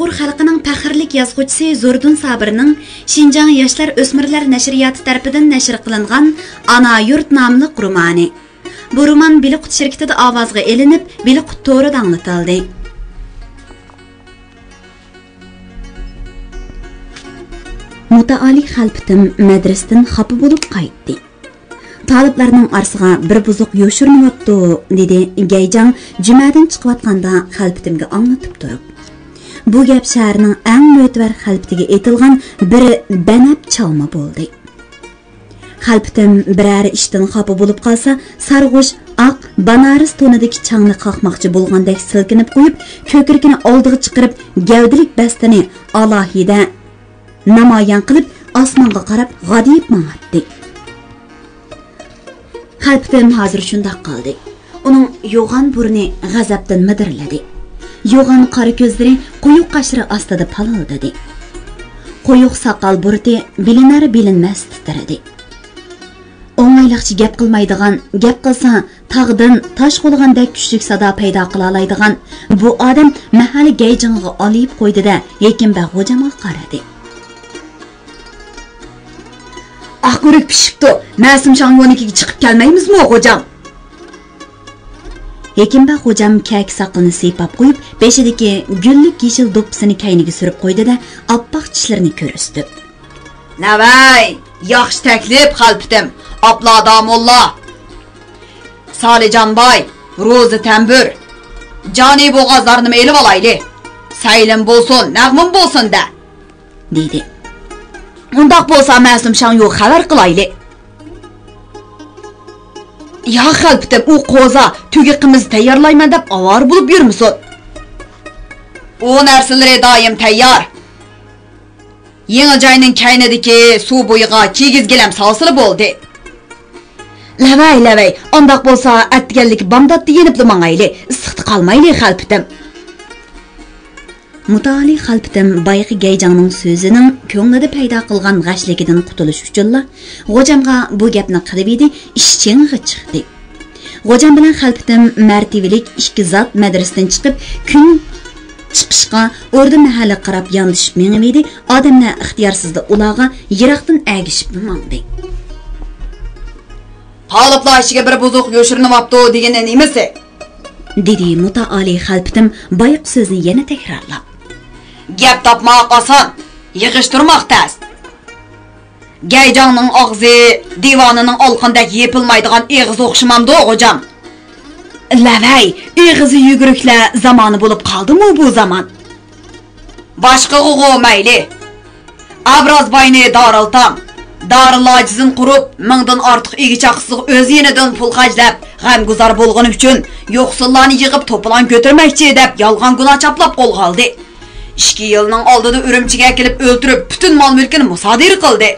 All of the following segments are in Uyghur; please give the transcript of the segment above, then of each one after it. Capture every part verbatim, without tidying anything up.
ئۇيغۇر خەلقىنىڭ پەخىرلىك يازغۇچىسى زوردۇن سابىرنىڭ شىنجاڭ ياشلار ئۆسمۈرلەر نەشرىياتى تەرىپىدىن نەشر قىلىنغان ئانا يۇرت ناملىق رومانى. بۇ رومان بىلىقۇت شىركىتىدە ئاۋازغا ئېلىنىپ، بىلىقۇت تورىدا ئاڭلىتىلدى. مۇتائالى خەلپىتىم مەدرىستىن خاپا بولۇپ قايتتى. تالىپلارنىڭ ئارىسىغا بىر بۇزۇق يوشۇرۇنۇۋاپتۇ، دېدى گەيجاڭ جۈمەدىن چىقىۋاتقاندا خەلپىتىمگە ئاڭلىتىپ تۇرۇپ. بۇ گەپ شەھەرنىڭ ئەڭ مۆتىۋەر خەلپىتىگە ئېيتىلغان بىر بەنەپ چالما بولدى. خەلپىتىم بىرەر ئىشتىن خاپا بولۇپ قالسا، سارغۇچ ئاق بانارس تونىدىكى چاڭنى قاقماقچى بولغاندەك سىلكىنىپ قويۇپ، كۆكرىكىنى ئالدىغا چىقىرىپ، گەۋدىلىك بەستىنى ئالاھىدە نامايان قىلىپ، ئاسمانغا قاراپ غادىيىپ ماڭاتتى. خەلپىتىم ھازىر شۇنداق قالدى. ئۇنىڭ يوغان بۇرنى غەزەپتىن مىدىرلىدى. يوغان قارا كۆزلىرى قويۇق قاشلىرى ئاستىدا پالىلدىدى. قويۇق ساقال بۇرۇتى بىلىنەر-بىلىنمەس تىترىدى. ئوڭايلىقچە گەپ قىلمايدىغان، گەپ قىلسا تاغدىن تاش قۇلىغاندەك كۈچلۈك سادا پەيدا قىلالايدىغان بۇ ئادەم مەھەللە گەيجىڭىغا ئالىيىپ قويدى-دە، ھېكىم بەگ غوجامغا قارىدى. ئاق ئۆرۈك پىشىپتۇ، مەسۇم شاڭيونىڭكىگە چىقىپ كەلمەيمىزمۇ، غوجام؟ ھېكىم بەگ غوجام كەكە ساقىلىنى سىيپاپ قويۇپ، بېشىدىكى گۈللۈك يېشىل دوپپىسىنى كەينىگە سۈرۈپ قويدى-دە، ئاپئاق چىشلىرىنى كۆرسىتىپ. نەۋەي، ياخشى تەكلىپ، خەلپىتىم، ئاپلا داموللا. سالىجان باي، روزى تەمبۇر، جانى بوغازلارنىمۇ ئېلىۋالايلى. سەيلىم بولسۇن، نەغمىمۇ بولسۇن-دە، دېدى. ئۇنداق بولسا مەسۇم شاڭيۇغا خەۋەر قىلايلى. ياق، خەلپىتىم، ئۇ قوزا، تۆگە قىمىزى تەييارلايمەن دەپ ئاۋارە بولۇپ يۈرمىسۇن. ئۇ نەرسىلىرى دائىم تەييار. يېڭى جاينىڭ كەينىدىكى سۇ بويىغا كىگىز گىلەم سالسىلا بولدى. لەۋەي، لەۋەي، ئانداق بولسا ئەتىگەنلىكى بامداتتا يېنىپلا ماڭايلى، ئىسسىقتا قالمايلى، خەلپىتىم. مۇتائالى خەلپىتىم بايىقى گەيجاڭنىڭ سۆزىنىڭ كۆڭلىدە پەيدا قىلغان غەشلىكىدىن قۇتۇلۇش ئۈچۈنلا غوجامغا بۇ گەپنى قىلىۋىدى، ئىش چىڭىغا چىقتى. غوجام بىلەن خەلپىتىم مەرتىۋىلىك ئىككى زات مەدرىسىدىن چىقىپ، كۈن چىقىشقا ئوردا مەھەللىگە قاراپ ياندىشىپ مېڭىۋىدى، ئادەملەر ئىختىيارسىزلا ئۇلارغا يىراقتىن ئەگىشىپلا ماڭدى. تالىپلار ئىچىگە بىر بۇزۇق يوشۇرۇنۇۋاپتۇ دېگىنى نېمىسى؟ دېدى مۇتائالى خەلپىتىم بايىقى سۆزنى يەنە تەكرارلاپ. گەپ تاپماق ئاسان، يىغىشتۇرماق تەس. گەيجاڭنىڭ ئاغزى دىۋانىنىڭ ئالقىنىدەك يېپىلمايدىغان ئېغىز ئوخشىمامدۇ، غوجام؟ لەۋەي، ئېغىزى يۈگۈرۈكلەر زامانى بولۇپ قالدىمۇ بۇ زامان؟ باشقىغىغۇ مەيلى. ئابراز باينى دارىلتام، دارىلاجىزىن قۇرۇپ، مىڭدىن ئارتۇق ئىگە-چاقىسىغا ئۆز يېنىدىن پۇل خەجلەپ، غەمگۇزار بولغىنى ئۈچۈن يوقسۇللارنى يىغىپ توپىلاڭ كۆتۈرمەكچى دەپ يالغان گۇناھ چاپلاپ قولغا ئالدى. ئىككى يىلنىڭ ئالدىدا ئۈرۈمچىگە ئەكېلىپ ئۆلتۈرۈپ، پۈتۈن مال-مۈلكىنى مۇسادىرە قىلدى.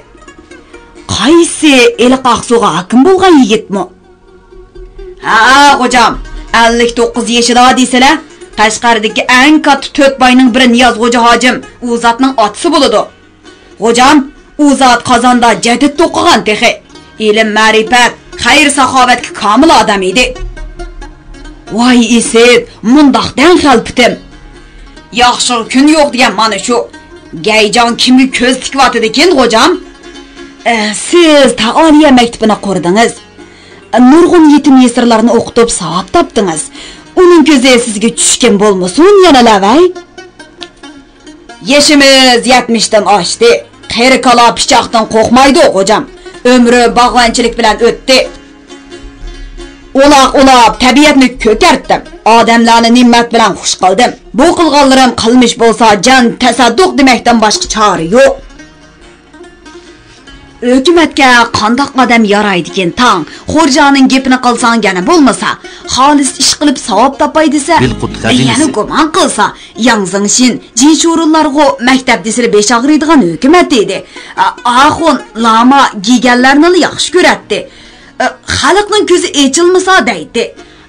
قايسى ئېلىق ئاقسۇغا ھاكىم بولغان يىگىتمۇ؟ ھە، غوجام، ئەللىك توققۇز يېشىدا دېسىلە، قەشقەردىكى ئەڭ كاتتا تۆت باينىڭ بىرى نىياز غوجا ھاجىم ئۇ زاتنىڭ ئاتىسى بولىدۇ. غوجام، ئۇ زات قازاندا جەدىد توقۇغان تېخى. ئىلىم-مەرىپەت، خەير-ساخاۋەتكە كامىل ئادەم ئىدى. ۋاي ئىسىت، مۇنداق دەڭ خەلپىتىم. ياخشىغا كۈن يوق دېگەن مانا شۇ. گەيجاڭ كىمگە كۆز تىكىۋاتىدىكىن، غوجام؟ ئە، سىز تائالىيە مەكتىپىنى قۇردىڭىز. نۇرغۇن يېتىم-يېسىرلارنى ئوقۇتۇپ ساۋاب تاپتىڭىز. ئۇنىڭ كۆزى سىزگە چۈشكەن بولمىسۇن يەنە لەۋەي؟ يېشىمىز يەتمىشتىن ئاشتى. قېرى كالا پىچاقتىن قورقمايدۇ، غوجام. ئۆمرى باغۋەنچىلىك بىلەن ئۆتتى. ئولاق ئولاپ تەبىئەتنى كۆكەرتتىم. ئادەملەرنى نېمەت بىلەن خۇش قىلدىم. بۇ قىلغانلىرىم قىلمىش بولسا جان تەسەددۇق دېمەكتىن باشقا چارە يوق. ھۆكۈمەتكە قانداق ئادەم يارايدىكىن تاڭ؟ خورجانىڭ گېپىنى قىلساڭ يەنە بولمىسا، خالىس ئىش قىلىپ ساۋاب تاپاي دېسە، بىلقۇت يەنە خەزىنىسى. گۇمان قىلسا، ياڭ زېڭشىن، جىچۇرۇنلارغۇ مەكتەپ دېسىلە بېشى ئاغرىيدىغان ھۆكۈمەت ئىدى. ئا-، ئاخۇن، لاما، گىگەنلەرنىلا ياخشى كۆرەتتى. ئا، خەلقنىڭ كۆزى ئېچىلمىسا دەيتتى.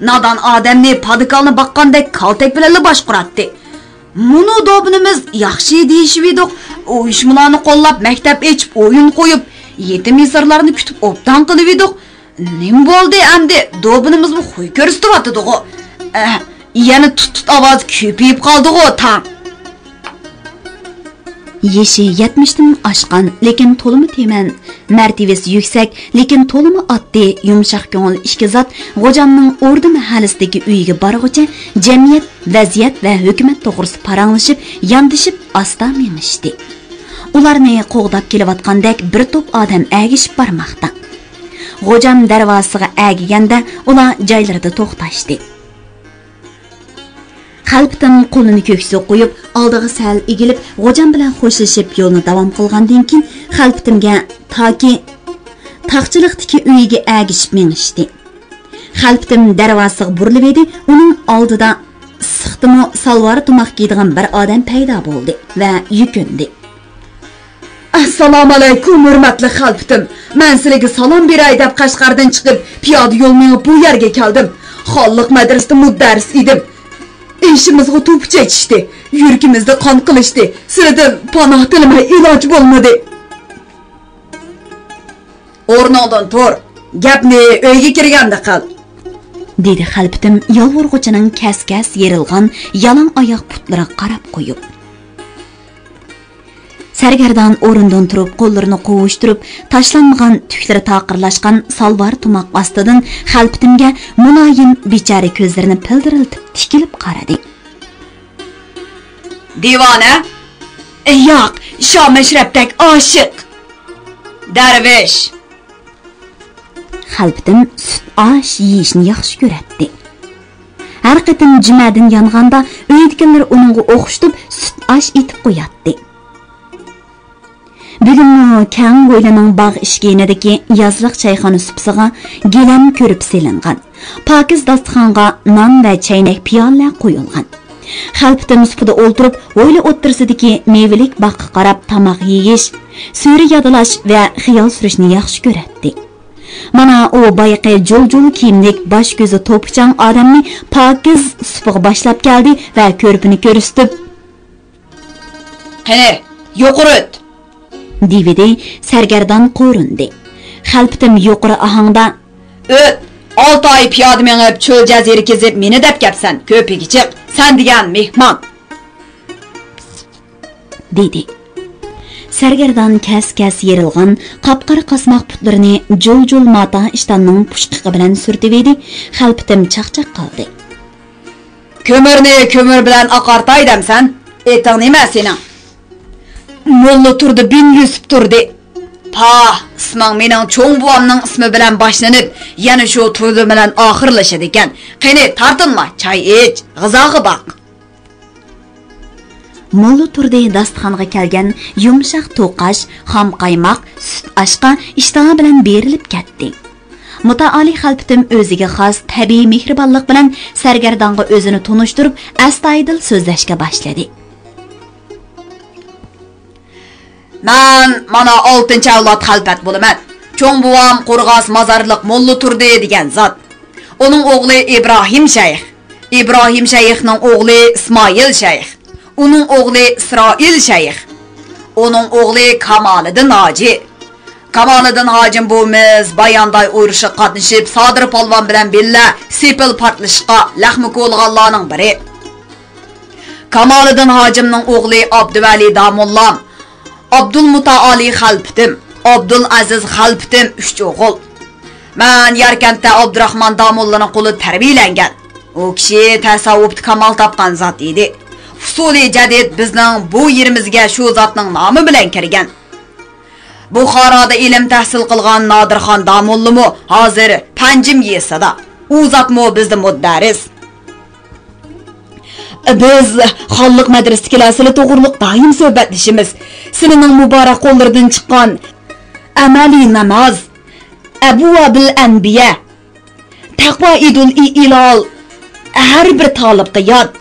نادان ئادەمنى پادىكالنى باققاندەك كالتەك بىلەنلا باشقۇراتتى. مۇنۇ دوبىنىمىز ياخشى دېيىشىۋىدۇق، ئۇيۇشمىلارنى قوللاپ مەكتەپ ئېچىپ ئويۇن قويۇپ، يېتىم يېسىرلارنى كۈتۈپ ئوبدان قىلىۋىدۇق. نېمە بولدى ئەمدى؟ دوبىنىمىزمۇ خۇي كۆرسىتىۋاتىدىغۇ. ئە، يەنە تۇت-تۇت ئاۋازى كۆپىيىپ قالدىغۇ تاڭ. يېشى يەتمىشتىن ئاشقان، لېكىن تولىمۇ تېمەن، مەرتىۋىسى يۈكسەك، لېكىن تولىمۇ ئاددىي، يۇمشاق كۆڭۈل ئىككى زات غوجامنىڭ ئوردا مەھەللىسىدىكى ئۆيىگە بارغۇچە جەمئىيەت، ۋەزىيەت ۋە ھۆكۈمەت توغرىسىدا پاراڭلىشىپ، ياندىشىپ ئاستا مېڭىشتى. ئۇلارنى قوغداپ كېلىۋاتقاندەك بىر توپ ئادەم ئەگىشىپ بارماقتا. غوجام دەرۋازىسىغا ئەگىگەندە ئۇلار جايلىرىدا توختاشتى. خەلپىتىم قولىنى كۆكسىگە قويۇپ، ئالدىغا سەل ئېگىلىپ، غوجام بىلەن خوشلىشىپ يولىنى داۋام قىلغاندىن كېيىن، خەلپىتىمگە تاكى تاقچىلىقتىكى ئۆيىگە ئەگىشىپ مېڭىشتى. خەلپىتىم دەرۋازىسىغا بۇرۇلۇۋىدى، ئۇنىڭ ئالدىدا ئىسسىقتىمۇ سالۋار تۇماق كىيىدىغان بىر ئادەم پەيدا بولدى ۋە يۈكۈندى. ئەسسالامۇئەلەيكۇم، ھۆرمەتلىك خەلپىتىم. مەن سىلىگە سالام بېرەي دەپ قەشقەردىن چىقىپ، پىيادە يول مېڭىپ بۇ يەرگە كەلدىم. خانلىق مەدرىسىدە مۇدەررىس ئىدىم. ئېشىمىزغا توپا چېچىشتى، يۈرىكىمىزدە قان قىلىشتى. سىلىدىن پاناھ تىلىمەي ئىلاج بولمىدى. ئورنۇڭدىن تۇر، گەپنى ئۆيگە كىرگەندە قىل، دېدى خەلپىتىم يالۋۇرغۇچىنىڭ كەس-كەس يېرىلغان يالاڭ ئاياغ پۇتلىرىغا قاراپ قويۇپ. سەرگەردان ئورنىدىن تۇرۇپ، قوللىرىنى قوۋۇشتۇرۇپ، تاشلانمىغان تۈكلىرى تاقىرلاشقان سالۋار تۇماق ئاستىدىن خەلپىتىمگە مۇلايىم بىچارە كۆزلىرىنى پىلدىرلىتىپ تىكىلىپ قارىدى. دىۋانە؟ ياق، شامەشرەپتەك ئاشىق. دەرۋىش. خەلپىتىم سۈت ئاش يېيىشنى ياخشى كۆرەتتى. ھەر قېتىم جۈمەدىن يانغاندا، ئۆيدىكىلەر ئۇنىڭغا ئوخشىتىپ سۈت ئاش ئېتىپ قوياتتى. بۈگۈنمۇ كەڭ ھويلىنىڭ باغ ئىشىكى يېنىدىكى يازلىق چايخانا سۇپىسىغا گىلەم كۆرپە سېلىنغان. پاكىز داستىخانغا نان ۋە چەينەك پىيالىلەر قويۇلغان. خەلپىتىم سۇپىدا ئولتۇرۇپ، ھويلا ئوتتۇرىسىدىكى مېۋىلىك باغقا قاراپ تاماق يېيىش، سۈرە يادلاش ۋە خىيال سۈرۈشنى ياخشى كۆرەتتى. مانا ئۇ بايىقى جۇل-جۇل كىيىملىك، باش-كۆزى توپىچاڭ ئادەمنى پاكىز سۇپىغا باشلاپ كەلدى ۋە كۆرپىنى كۆرسىتىپ، قېنى، يۇقىرى ئۆت! دېۋىدى. سەرگەردان قورۇندى. خەلپىتىم يۇقىرى ئاھاڭدا، ئۆت! ئالتە ئاي پىيادە مېڭىپ، چۆل جەزىرە كېزىپ، مېنى دەپ كەپسەن، كۆرپىگە چىق، سەن دېگەن مېھمان! دېدى. سەرگەردان كەس-كەس يېرىلغان، قاپقارا قاسماق پۇتلىرىنى جۇل-جۇل ماتا ئىشتاننىڭ پۇشقىقى بىلەن سۈرتۈۋىدى. خەلپىتىم چاقچاق قىلدى. كۆمۈرنى كۆمۈر بىلەن ئاقارتاي دەمسەن؟ ئېتىڭ نېمە سېنىڭ؟ موللا تۇردى بىن يۈسۈپ تۇردى. پاھ، ئىسمىڭ مېنىڭ چوڭ بوۋامنىڭ ئىسمى بىلەن باشلىنىپ، يەنە شۇ تۇردى بىلەن ئاخىرلىشىدىكەن. قېنى، تارتىنما، چاي ئىچ، غىزاغا باق. موللا تۇردى داستىخانغا كەلگەن يۇمشاق توقاش، خام قايماق، سۈت ئاشقا ئىشتىها بىلەن بېرىلىپ كەتتى. مۇتائالى خەلپىتىم ئۆزىگە خاس تەبىئىي مېھرىبانلىق بىلەن سەرگەردانغا ئۆزىنى تونۇشتۇرۇپ، ئەستايىدىل سۆزلەشكە باشلىدى. مەن مانا ئالتىنچى ئەۋلاد خەلپەت بولىمەن. چوڭ بوۋام قورغاس مازارلىق موللا تۇردى دېگەن زات. ئۇنىڭ ئوغلى ئىبراھىم شەيخ. ئىبراھىم شەيخنىڭ ئوغلى ئىسمائىل شەيخ. ئۇنىڭ ئوغلى ئىسرائىل شەيخ. ئۇنىڭ ئوغلى كامالىدىن ھاجى. كامالىدىن ھاجىم بوۋىمىز بايانداي ئۇرۇشىغا قاتنىشىپ، سادىر پالۋان بىلەن بىللە سېپىل پارتلىشىشقا لەخمە كولىغانلارنىڭ بىرى. كامالىدىن ھاجىمنىڭ ئوغلى ئابدۇۋەلى داموللام، ئابدۇلمۇتائالى خەلپىتىم، ئابدۇلئەزىز خەلپىتىم ئۈچ ئوغۇل. مەن ياركەنتتە ئابدۇراخمان داموللىنىڭ قولىدا تەربىيەلەنگەن. ئۇ كىشى تەسەۋۋۇپتا كامال تاپقان زات ئىدى. ئۇسۇلى جەدىد بىزنىڭ بۇ يېرىمىزگە شۇ زاتنىڭ نامى بىلەن كىرگەن. بۇخارادا ئىلىم تەھسىل قىلغان نادىرخان داموللىمۇ ھازىر پەنجىم يېزىسىدا. ئۇ زاتمۇ بىزدە مۇدەررىس. بىز خانلىق مەدرىسىدىكىلەر سىلى توغرۇلۇق دائىم سۆھبەتلىشىمىز. سىلىنىڭ مۇبارەك قوللىرىدىن چىققان ئەمەلىي ناماز، ئەبۋابىل ئەنبىيە، تەقۋا ئىدۇل ئىئلال ھەر بىر تالىپقا ياد.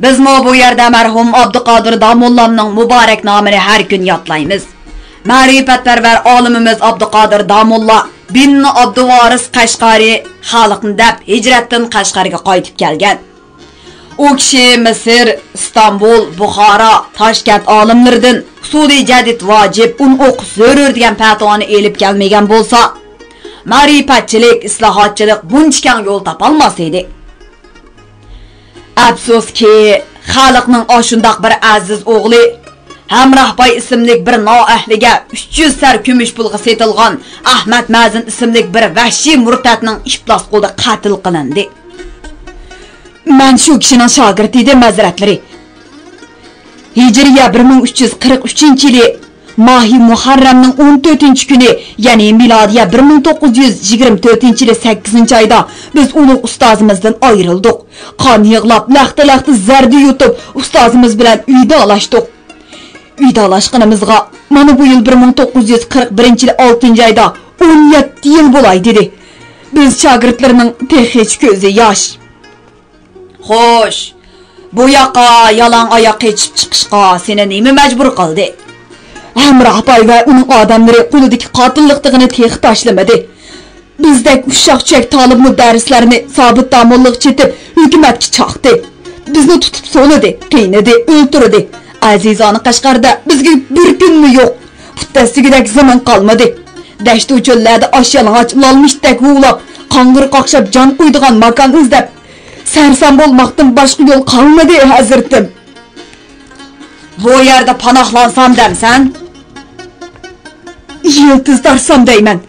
بىزمۇ بۇ يەردە مەرھۇم ئابدۇقادىر داموللامنىڭ مۇبارەك نامىنى ھەر كۈن يادلايمىز. مەرىپەتپەرۋەر ئالىمىمىز ئابدۇقادىر داموللا بىن ئابدۇۋارىس قەشقەرى خەلقنى دەپ ھىجرەتتىن قەشقەرگە قايتىپ كەلگەن. ئۇ كىشى مىسىر، ئىستانبۇل، بۇخارا، تاشكەنت ئالىملىرىدىن ئۇسۇلى جەدىد ۋاجىب، ئۇن ئوقۇش زۆرۈر دېگەن پەتىۋانى ئېلىپ كەلمىگەن بولسا، مەرىپەتچىلىك، ئىسلاھاتچىلىق بۇنچە كەڭ يول تاپالماس ئىدى. ئەپسۇسكى، خەلقنىڭ ئاشۇنداق بىر ئەزىز ئوغلى ھەمراھ باي ئىسىملىك بىر نائەھلىگە ئۈچ يۈز سەر كۈمۈش پۇلغا سېتىلغان ئەخمەت مەزىن ئىسىملىك بىر ۋەھشىي مۇرتەتنىڭ ئىپلاس قولىدا قەتل قىلىندى. مەن شۇ كىشىنىڭ شاگىرتى ئىدىم، ھەزرەتلىرى. ھىجرىيە بىر مىڭ ئۈچ يۈز قىرىق ئۈچىنچى يىلى ماھى مۇھەررەمنىڭ ئون تۆتىنچى كۈنى، يەنى مىلادىيە بىر مىڭ توققۇز يۈز يىگىرمە تۆتىنچى يىلى سەككىزىنچى ئايدا بىز ئۇلۇغ ئۇستازىمىزدىن ئايرىلدۇق. قان يىغلاپ، لەختە-لەختە زەردە يۇتۇپ، ئۇستازىمىز بىلەن ۋىدالاشتۇق. ۋىدالاشقىنىمىزغا مانا بۇ يىل بىر مىڭ توققۇز يۈز قىرىق بىرىنچى يىلى ئالتىنچى ئايدا ئون يەتتە يىل بولاي دېدى. بىز شاگىرتلىرىنىڭ تېخىچە كۆزى ياش. خوش، بۇ ياققا يالاڭ ئاياق قېچىپ چىقىشقا سېنى نېمە مەجبۇر قىلدى؟ ھەمراھ باي ۋە ئۇنىڭ ئادەملىرى قولىدىكى قاتىللىق دېغىنى تېخى تاشلىمىدى. بىزدەك ئۇششاق-چۈششەك تالىپمۇ دەرسلەرنى سابىت داموللىغا چېتىپ، ھۆكۈمەتكە چاقتى. بىزنى تۇتۇپ سولىدى، قىينىدى، ئۆلتۈردى. ئەزىزانە قەشقەردە بىزگە بىر كۈنمۇ يوق. پۇت دەسسىگۈدەك زېمىن قالمىدى. دەشتۇ چۆللەردە ئاش يالىڭاچ لالما ئىتتەك ھۇۋلاپ، قاڭغىر قاقشاپ جان قويىدىغان ماكان ئىزدەپ، سەرسان بولماقتىن باشقا يول قالمىدى، ھەزرىتىم. بۇ يەردە پاناھلانسام دەمسەن؟ يىلتىز تارتسام دەيمەن.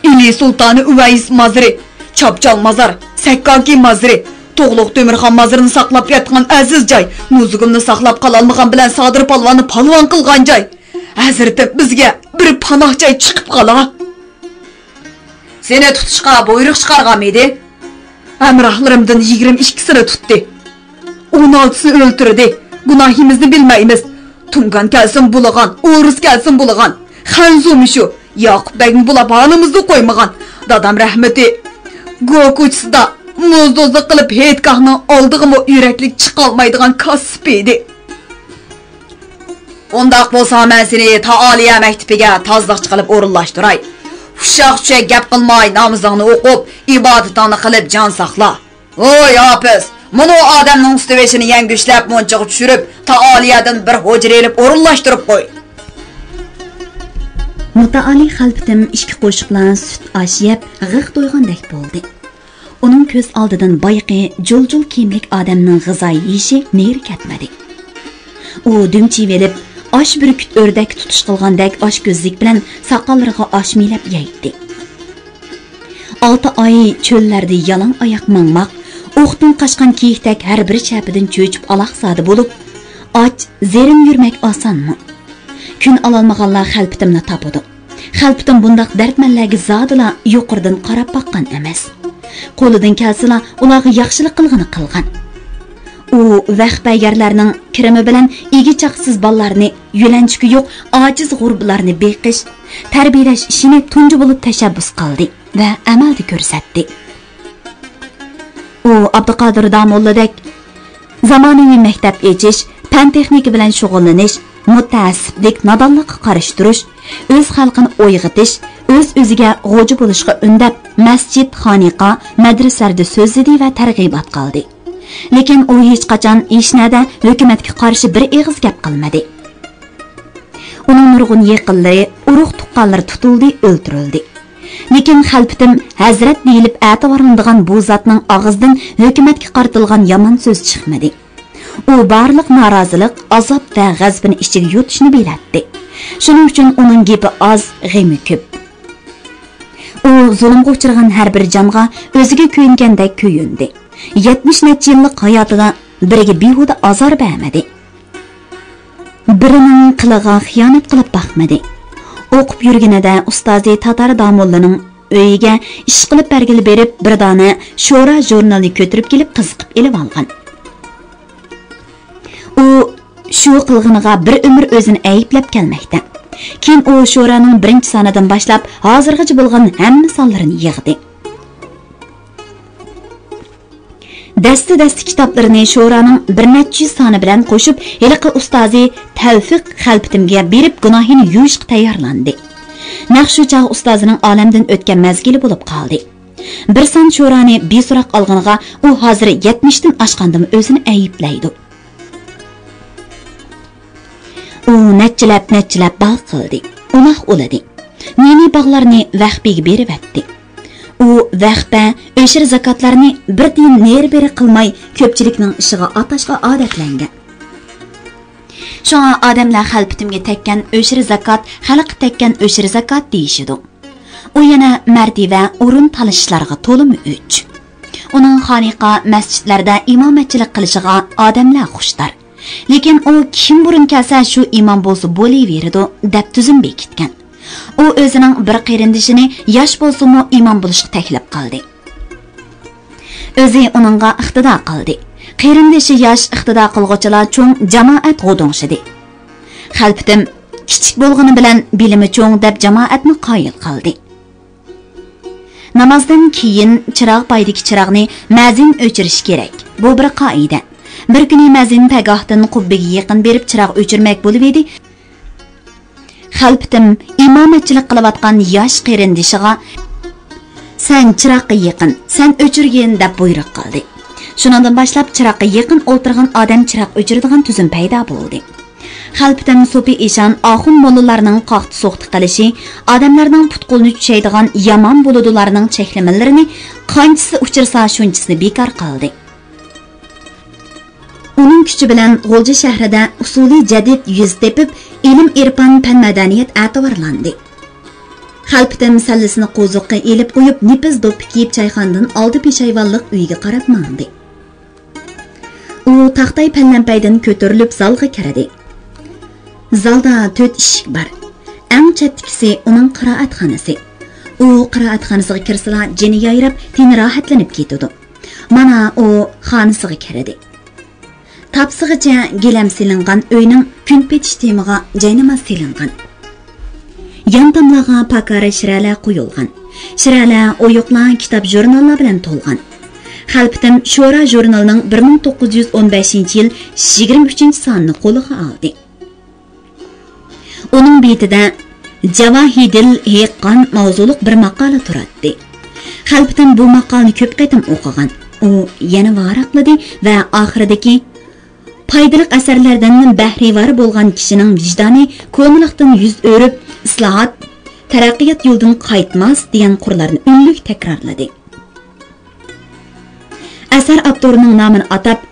ئىلى سۇلتانى ئۇۋەيس مازىرى، چاپچال مازار، سەككاكى مازىرى، تۇغلۇق تۆمۈرخان مازىرىنى ساقلاپ ياتقان ئەزىز جاي، نۇزۇگۇمنى ساقلاپ قالالمىغان بىلەن سادىر پالۋاننى پالۋان قىلغان جاي. ھەزرىتىم، بىزگە بىر پاناھ جاي چىقىپ قالا. سېنى تۇتۇشقا بۇيرۇق چىقارغانمىدى؟ ھەمراھلىرىمدىن يىگىرمە ئىككىسىنى تۇتتى. ئون ئالتىسىنى ئۆلتۈردى. گۇناھىمىزنى بىلمەيمىز. تۇڭگان كەلسۇن بۇلىغان، ئورۇس كەلسۇن بۇلىغان. خەنزۇ مۇشۇ. ياقۇپ بەگمۇ بۇلاپ ھالىمىزدا قويمىغان. دادام رەھمىتى گوكۇچىسىدا موزدوزلۇق قىلىپ ھېيتگاھنىڭ ئالدىغىمۇ يۈرەكلىك چىقالمايدىغان كاسىپ ئىدى. ئۇنداق بولسا مەن سېنى تائالىيە مەكتىپىگە تازىلىقچى قىلىپ ئورۇنلاشتۇراي. ئۇششاق-چۈششەك گەپ قىلماي نامىزىڭنى ئوقۇپ، ئىبادىتىڭنى قىلىپ جان ساقلا. ۋوي ھاپىز، مۇنۇ ئادەمنىڭ ئۈستى بېشىنى يەڭگۈشلەپ مۇنچىغا چۈشۈرۈپ، تائالىيەدىن بىر ھۇجرا ئېلىپ ئورۇنلاشتۇرۇپ قوي. مۇتائالى خەلپىتىم ئىككى قوشۇقلا سۈت ئاش يەپ، غىق تويغاندەك بولدى. ئۇنىڭ كۆز ئالدىدىن بايىقى جۇل-جۇل كىيىملىك ئادەمنىڭ غىزايى يېيىشى نېرى كەتمىدى. ئۇ دۈم چىيىۋېلىپ، ئاش بۈركۈت ئۆردەككە تۇتۇش قىلغاندەك ئاچكۆزلۈك بىلەن ساقاللىرىغا ئاش مىلەپ يەيتتى. ئالتە ئاي چۆللەردە يالاڭ ئاياق ماڭماق، ئوقتىن قاچقان كېيىكتەك ھەر بىر چەپىدىن چۆچۈپ ئالاقزادە بولۇپ، ئاچ، زېرىن يۈرمەك ئاسانمۇ؟ كۈن ئالالمىغانلار خەلپىتىمنى تاپىدۇ. خەلپىتىم بۇنداق دەردمەنلەرگە زادىلا يۇقىرىدىن قاراپ باققان ئەمەس. قولىدىن كەلسىلا ئۇلارغا ياخشىلىق قىلغىنى قىلغان. ئۇ ۋەخپەگەرلەرنىڭ كىرىمى بىلەن ئىگە-چاقىسىز بالىلارنى، يۆلەنچۈكى يوق ئاجىز غۇربىلارنى بېقىش، تەربىيەلەش ئىشىنى تۇنجى بولۇپ تەشەببۇس قىلدى ۋە ئەمەلدە كۆرسەتتى. ئۇ ئابدۇقادىر داموللىدەك زامانىۋى مەكتەپ ئېچىش، پەن-تېخنىكا بىلەن شۇغۇللىنىش، مۇتەئەسسىپلىك، نادانلىققا قارشى تۇرۇش، ئۆز خەلقىنى ئويغىتىش، ئۆز-ئۆزىگە غوجا بولۇشقا ئۈندەپ، مەسچىت، خانىقا، مەدرىسىلەردە سۆزلىدى ۋە تەرغىبات قىلدى. لېكىن ئۇ ھېچقاچان، ھېچنەدە ھۆكۈمەتكە قارشى بىر ئېغىز گەپ قىلمىدى. ئۇنىڭ نۇرغۇن يېقىنلىرى، ئۇرۇق-تۇغقانلىرى تۇتۇلدى، ئۆلتۈرۈلدى. لېكىن خەلپىتىم ھەزرەت دېيىلىپ ئەتىۋارلىنىدىغان بۇ زاتنىڭ ئاغزىدىن ھۆكۈمەتكە قارىتىلغان يامان سۆز چىقمىدى. ئۇ بارلىق نارازىلىق، ئازاب ۋە غەزىپىنى ئىچىگە يۇتۇشنى بىلەتتى. شۇنىڭ ئۈچۈن ئۇنىڭ گېپى ئاز، غېمى كۆپ. ئۇ زۇلۇمغا ئۇچرىغان ھەر بىر جانغا ئۆزىگە كۆيۈنگەندەك كۆيۈندى. يەتمىش نەچچە يىللىق ھاياتىدا بىرىگە بىھۇدە ئازار بەرمىدى. بىرىنىڭ قىلىغا خىيانەت قىلىپ باقمىدى. ئوقۇپ يۈرگىنىدە ئۇستازى تاتار داموللىنىڭ ئۆيىگە ئىشقىلىپ بەرگىلى بېرىپ، بىر دانە شورا ژۇرنىلىنى كۆتۈرۈپ كېلىپ قىزىقىپ ئېلىۋالغان. ئۇ شۇ قىلغىنىغا بىر ئۆمۈر ئۆزىنى ئەيىبلەپ كەلمەكتە. كېيىن ئۇ شورانىڭ بىرىنچى سانىدىن باشلاپ ھازىرغىچە بولغان ھەممە سانلىرىنى يىغدى. دەستە-دەستە كىتابلىرىنى شورانىڭ بىر نەچچە يۈز سانى بىلەن قوشۇپ، ھېلىقى ئۇستازى تەۋفىق خەلپىتىمگە بېرىپ، گۇناھىنى يۇيۇشقا تەييارلاندى. نەق شۇ چاغ ئۇستازىنىڭ ئالەمدىن ئۆتكەن مەزگىلى بولۇپ قالدى. بىر سان شورانى بىسوراق ئالغىنىغا، ئۇ ھازىر يەتمىشتىن ئاشقاندىمۇ ئۆزىنى ئەيىبلەيدۇ. ئۇ نەچچىلەپ، نەچچىلەپ باغ قىلدى، ئۇماق ئۇلىدى. نى-نى باغلارنى ۋەخپىگە بېرىۋەتتى. ئۇ ۋەخپە، ئۆشۈر زاكاتلارنى بىر تىيىن نېرى-بېرى قىلماي، كۆپچىلىكنىڭ ئىشىغا ئاتاشقا ئادەتلەنگەن. شۇڭا ئادەملەر خەلپىتىمگە تەگكەن ئۆشۈر زاكات، خەلققە تەگكەن ئۆشۈر زاكات دېيىشىدۇ. ئۇ يەنە مەرتىۋە، ئورۇن تالىشىشلارغا تولىمۇ ئۆچ. ئۇنىڭ خانىقا، مەسچىتلەردە ئىمامەتچىلىك قىلىشىغا ئادەملەر خۇشتار. لېكىن ئۇ كىم بۇرۇن كەلسە شۇ ئىمام بولسا بولۇۋېرىدۇ، دەپ تۈزۈم بېكىتكەن. ئۇ ئۆزىنىڭ بىر قېرىندىشىنى ياش بولسىمۇ ئىمام بولۇشقا تەكلىپ قىلدى. ئۆزى ئۇنىڭغا ئىقتىدا قىلدى. قېرىندىشى ياش، ئىقتىدا قىلغۇچىلار چوڭ، جامائەت غودۇڭشىدى. خەلپىتىم، كىچىك بولغىنى بىلەن بىلىمى چوڭ، دەپ جامائەتنى قايىل قىلدى. نامازدىن كېيىن چىراغ پايدىكى چىراغنى مەزىن ئۆچۈرۈشى كېرەك. بۇ بىر قائىدە. بىر كۈنى مەزىن پەگاھتىن قۇببىگە يېقىن بېرىپ چىراغ ئۆچۈرمەك بولۇۋىدى. خەلپىتىم ئىمامەتچىلىك قىلىۋاتقان ياش قېرىندىشىغا، «سەن چىراغقا يېقىن، سەن ئۆچۈرگىن» دەپ بۇيرۇق قىلدى. شۇنىڭدىن باشلاپ چىراغقا يېقىن ئولتۇرغان ئادەم چىراغ ئۆچۈرىدىغان تۈزۈم پەيدا بولدى. خەلپىتىم سوپى ئىشان، ئاخۇن موللىلارنىڭ قاقتى-سوقتى قىلىشى، ئادەملەرنىڭ پۇت-قولىنى چۈشەيدىغان يامان بولىدۇلارنىڭ چەكلىمىلىرىنى قانچىسى ئۇچرىسا شۇنچىسىنى بىكار قىلدى. ئۇنىڭ كۈچى بىلەن غۇلجا شەھىرىدە ئۇسۇلى جەدىد يۈز تېپىپ، ئىلىم-ئېرپان، پەن-مەدەنىيەت ئەتىۋارلاندى. خەلپىتىم سەللىسىنى قوزۇققا ئېلىپ قويۇپ، نېپىز دوپپا كىيىپ، چايخانىدىن ئالدى پېشايۋانلىق ئۆيىگە قاراپ ماڭدى. ئۇ تاختاي پەلەمپەيدىن كۆتۈرۈلۈپ زالغا كىردى. زالدا تۆت ئىشىك بار. ئەڭ چەتتىكىسى ئۇنىڭ قىرائەتخانىسى. ئۇ قىرائەتخانىسىغا كىرسىلا جېنى يايراپ، تېنى راھەتلىنىپ كېتىدۇ. مانا ئۇ خانىسىغا كىردى. تاپسىغىچە گىلەم سېلىنغان ئۆينىڭ كۈن پېتىش تېمىغا جايناماز سېلىنغان. يان تاملارغا پاكارە شىرەلەر قويۇلغان. شىرەلەر، ئويۇقلار، كىتاب، ژۇرناللار بىلەن تولغان. خەلپىتىم شورا ژۇرنىلىنىڭ بىر مىڭ توققۇز يۈز ئون بەشىنچى يىل يىگىرمە ئۈچىنچى سانىنى قولىغا ئالدى. ئۇنىڭ بېتىدە جاۋاھىدىل ھېققان ماۋزۇلۇق بىر ماقالە تۇراتتى. خەلپىتىم بۇ ماقالىنى كۆپ قېتىم ئوقۇغان. ئۇ يەنە ۋاراقلىدى ۋە ئاخىرىدىكى «پايدىلىق ئەسەرلەردىن بەھرىۋار بولغان كىشىنىڭ ۋىجدانى كونىلىقتىن يۈز ئۆرۈپ، ئىسلاھات، تەرەققىيات يولىدىن قايتماس» دېگەن قۇرلارنى ئۈنلۈك تەكرارلىدى. ئەسەر ئاپتورىنىڭ نامىنى ئاتاپ،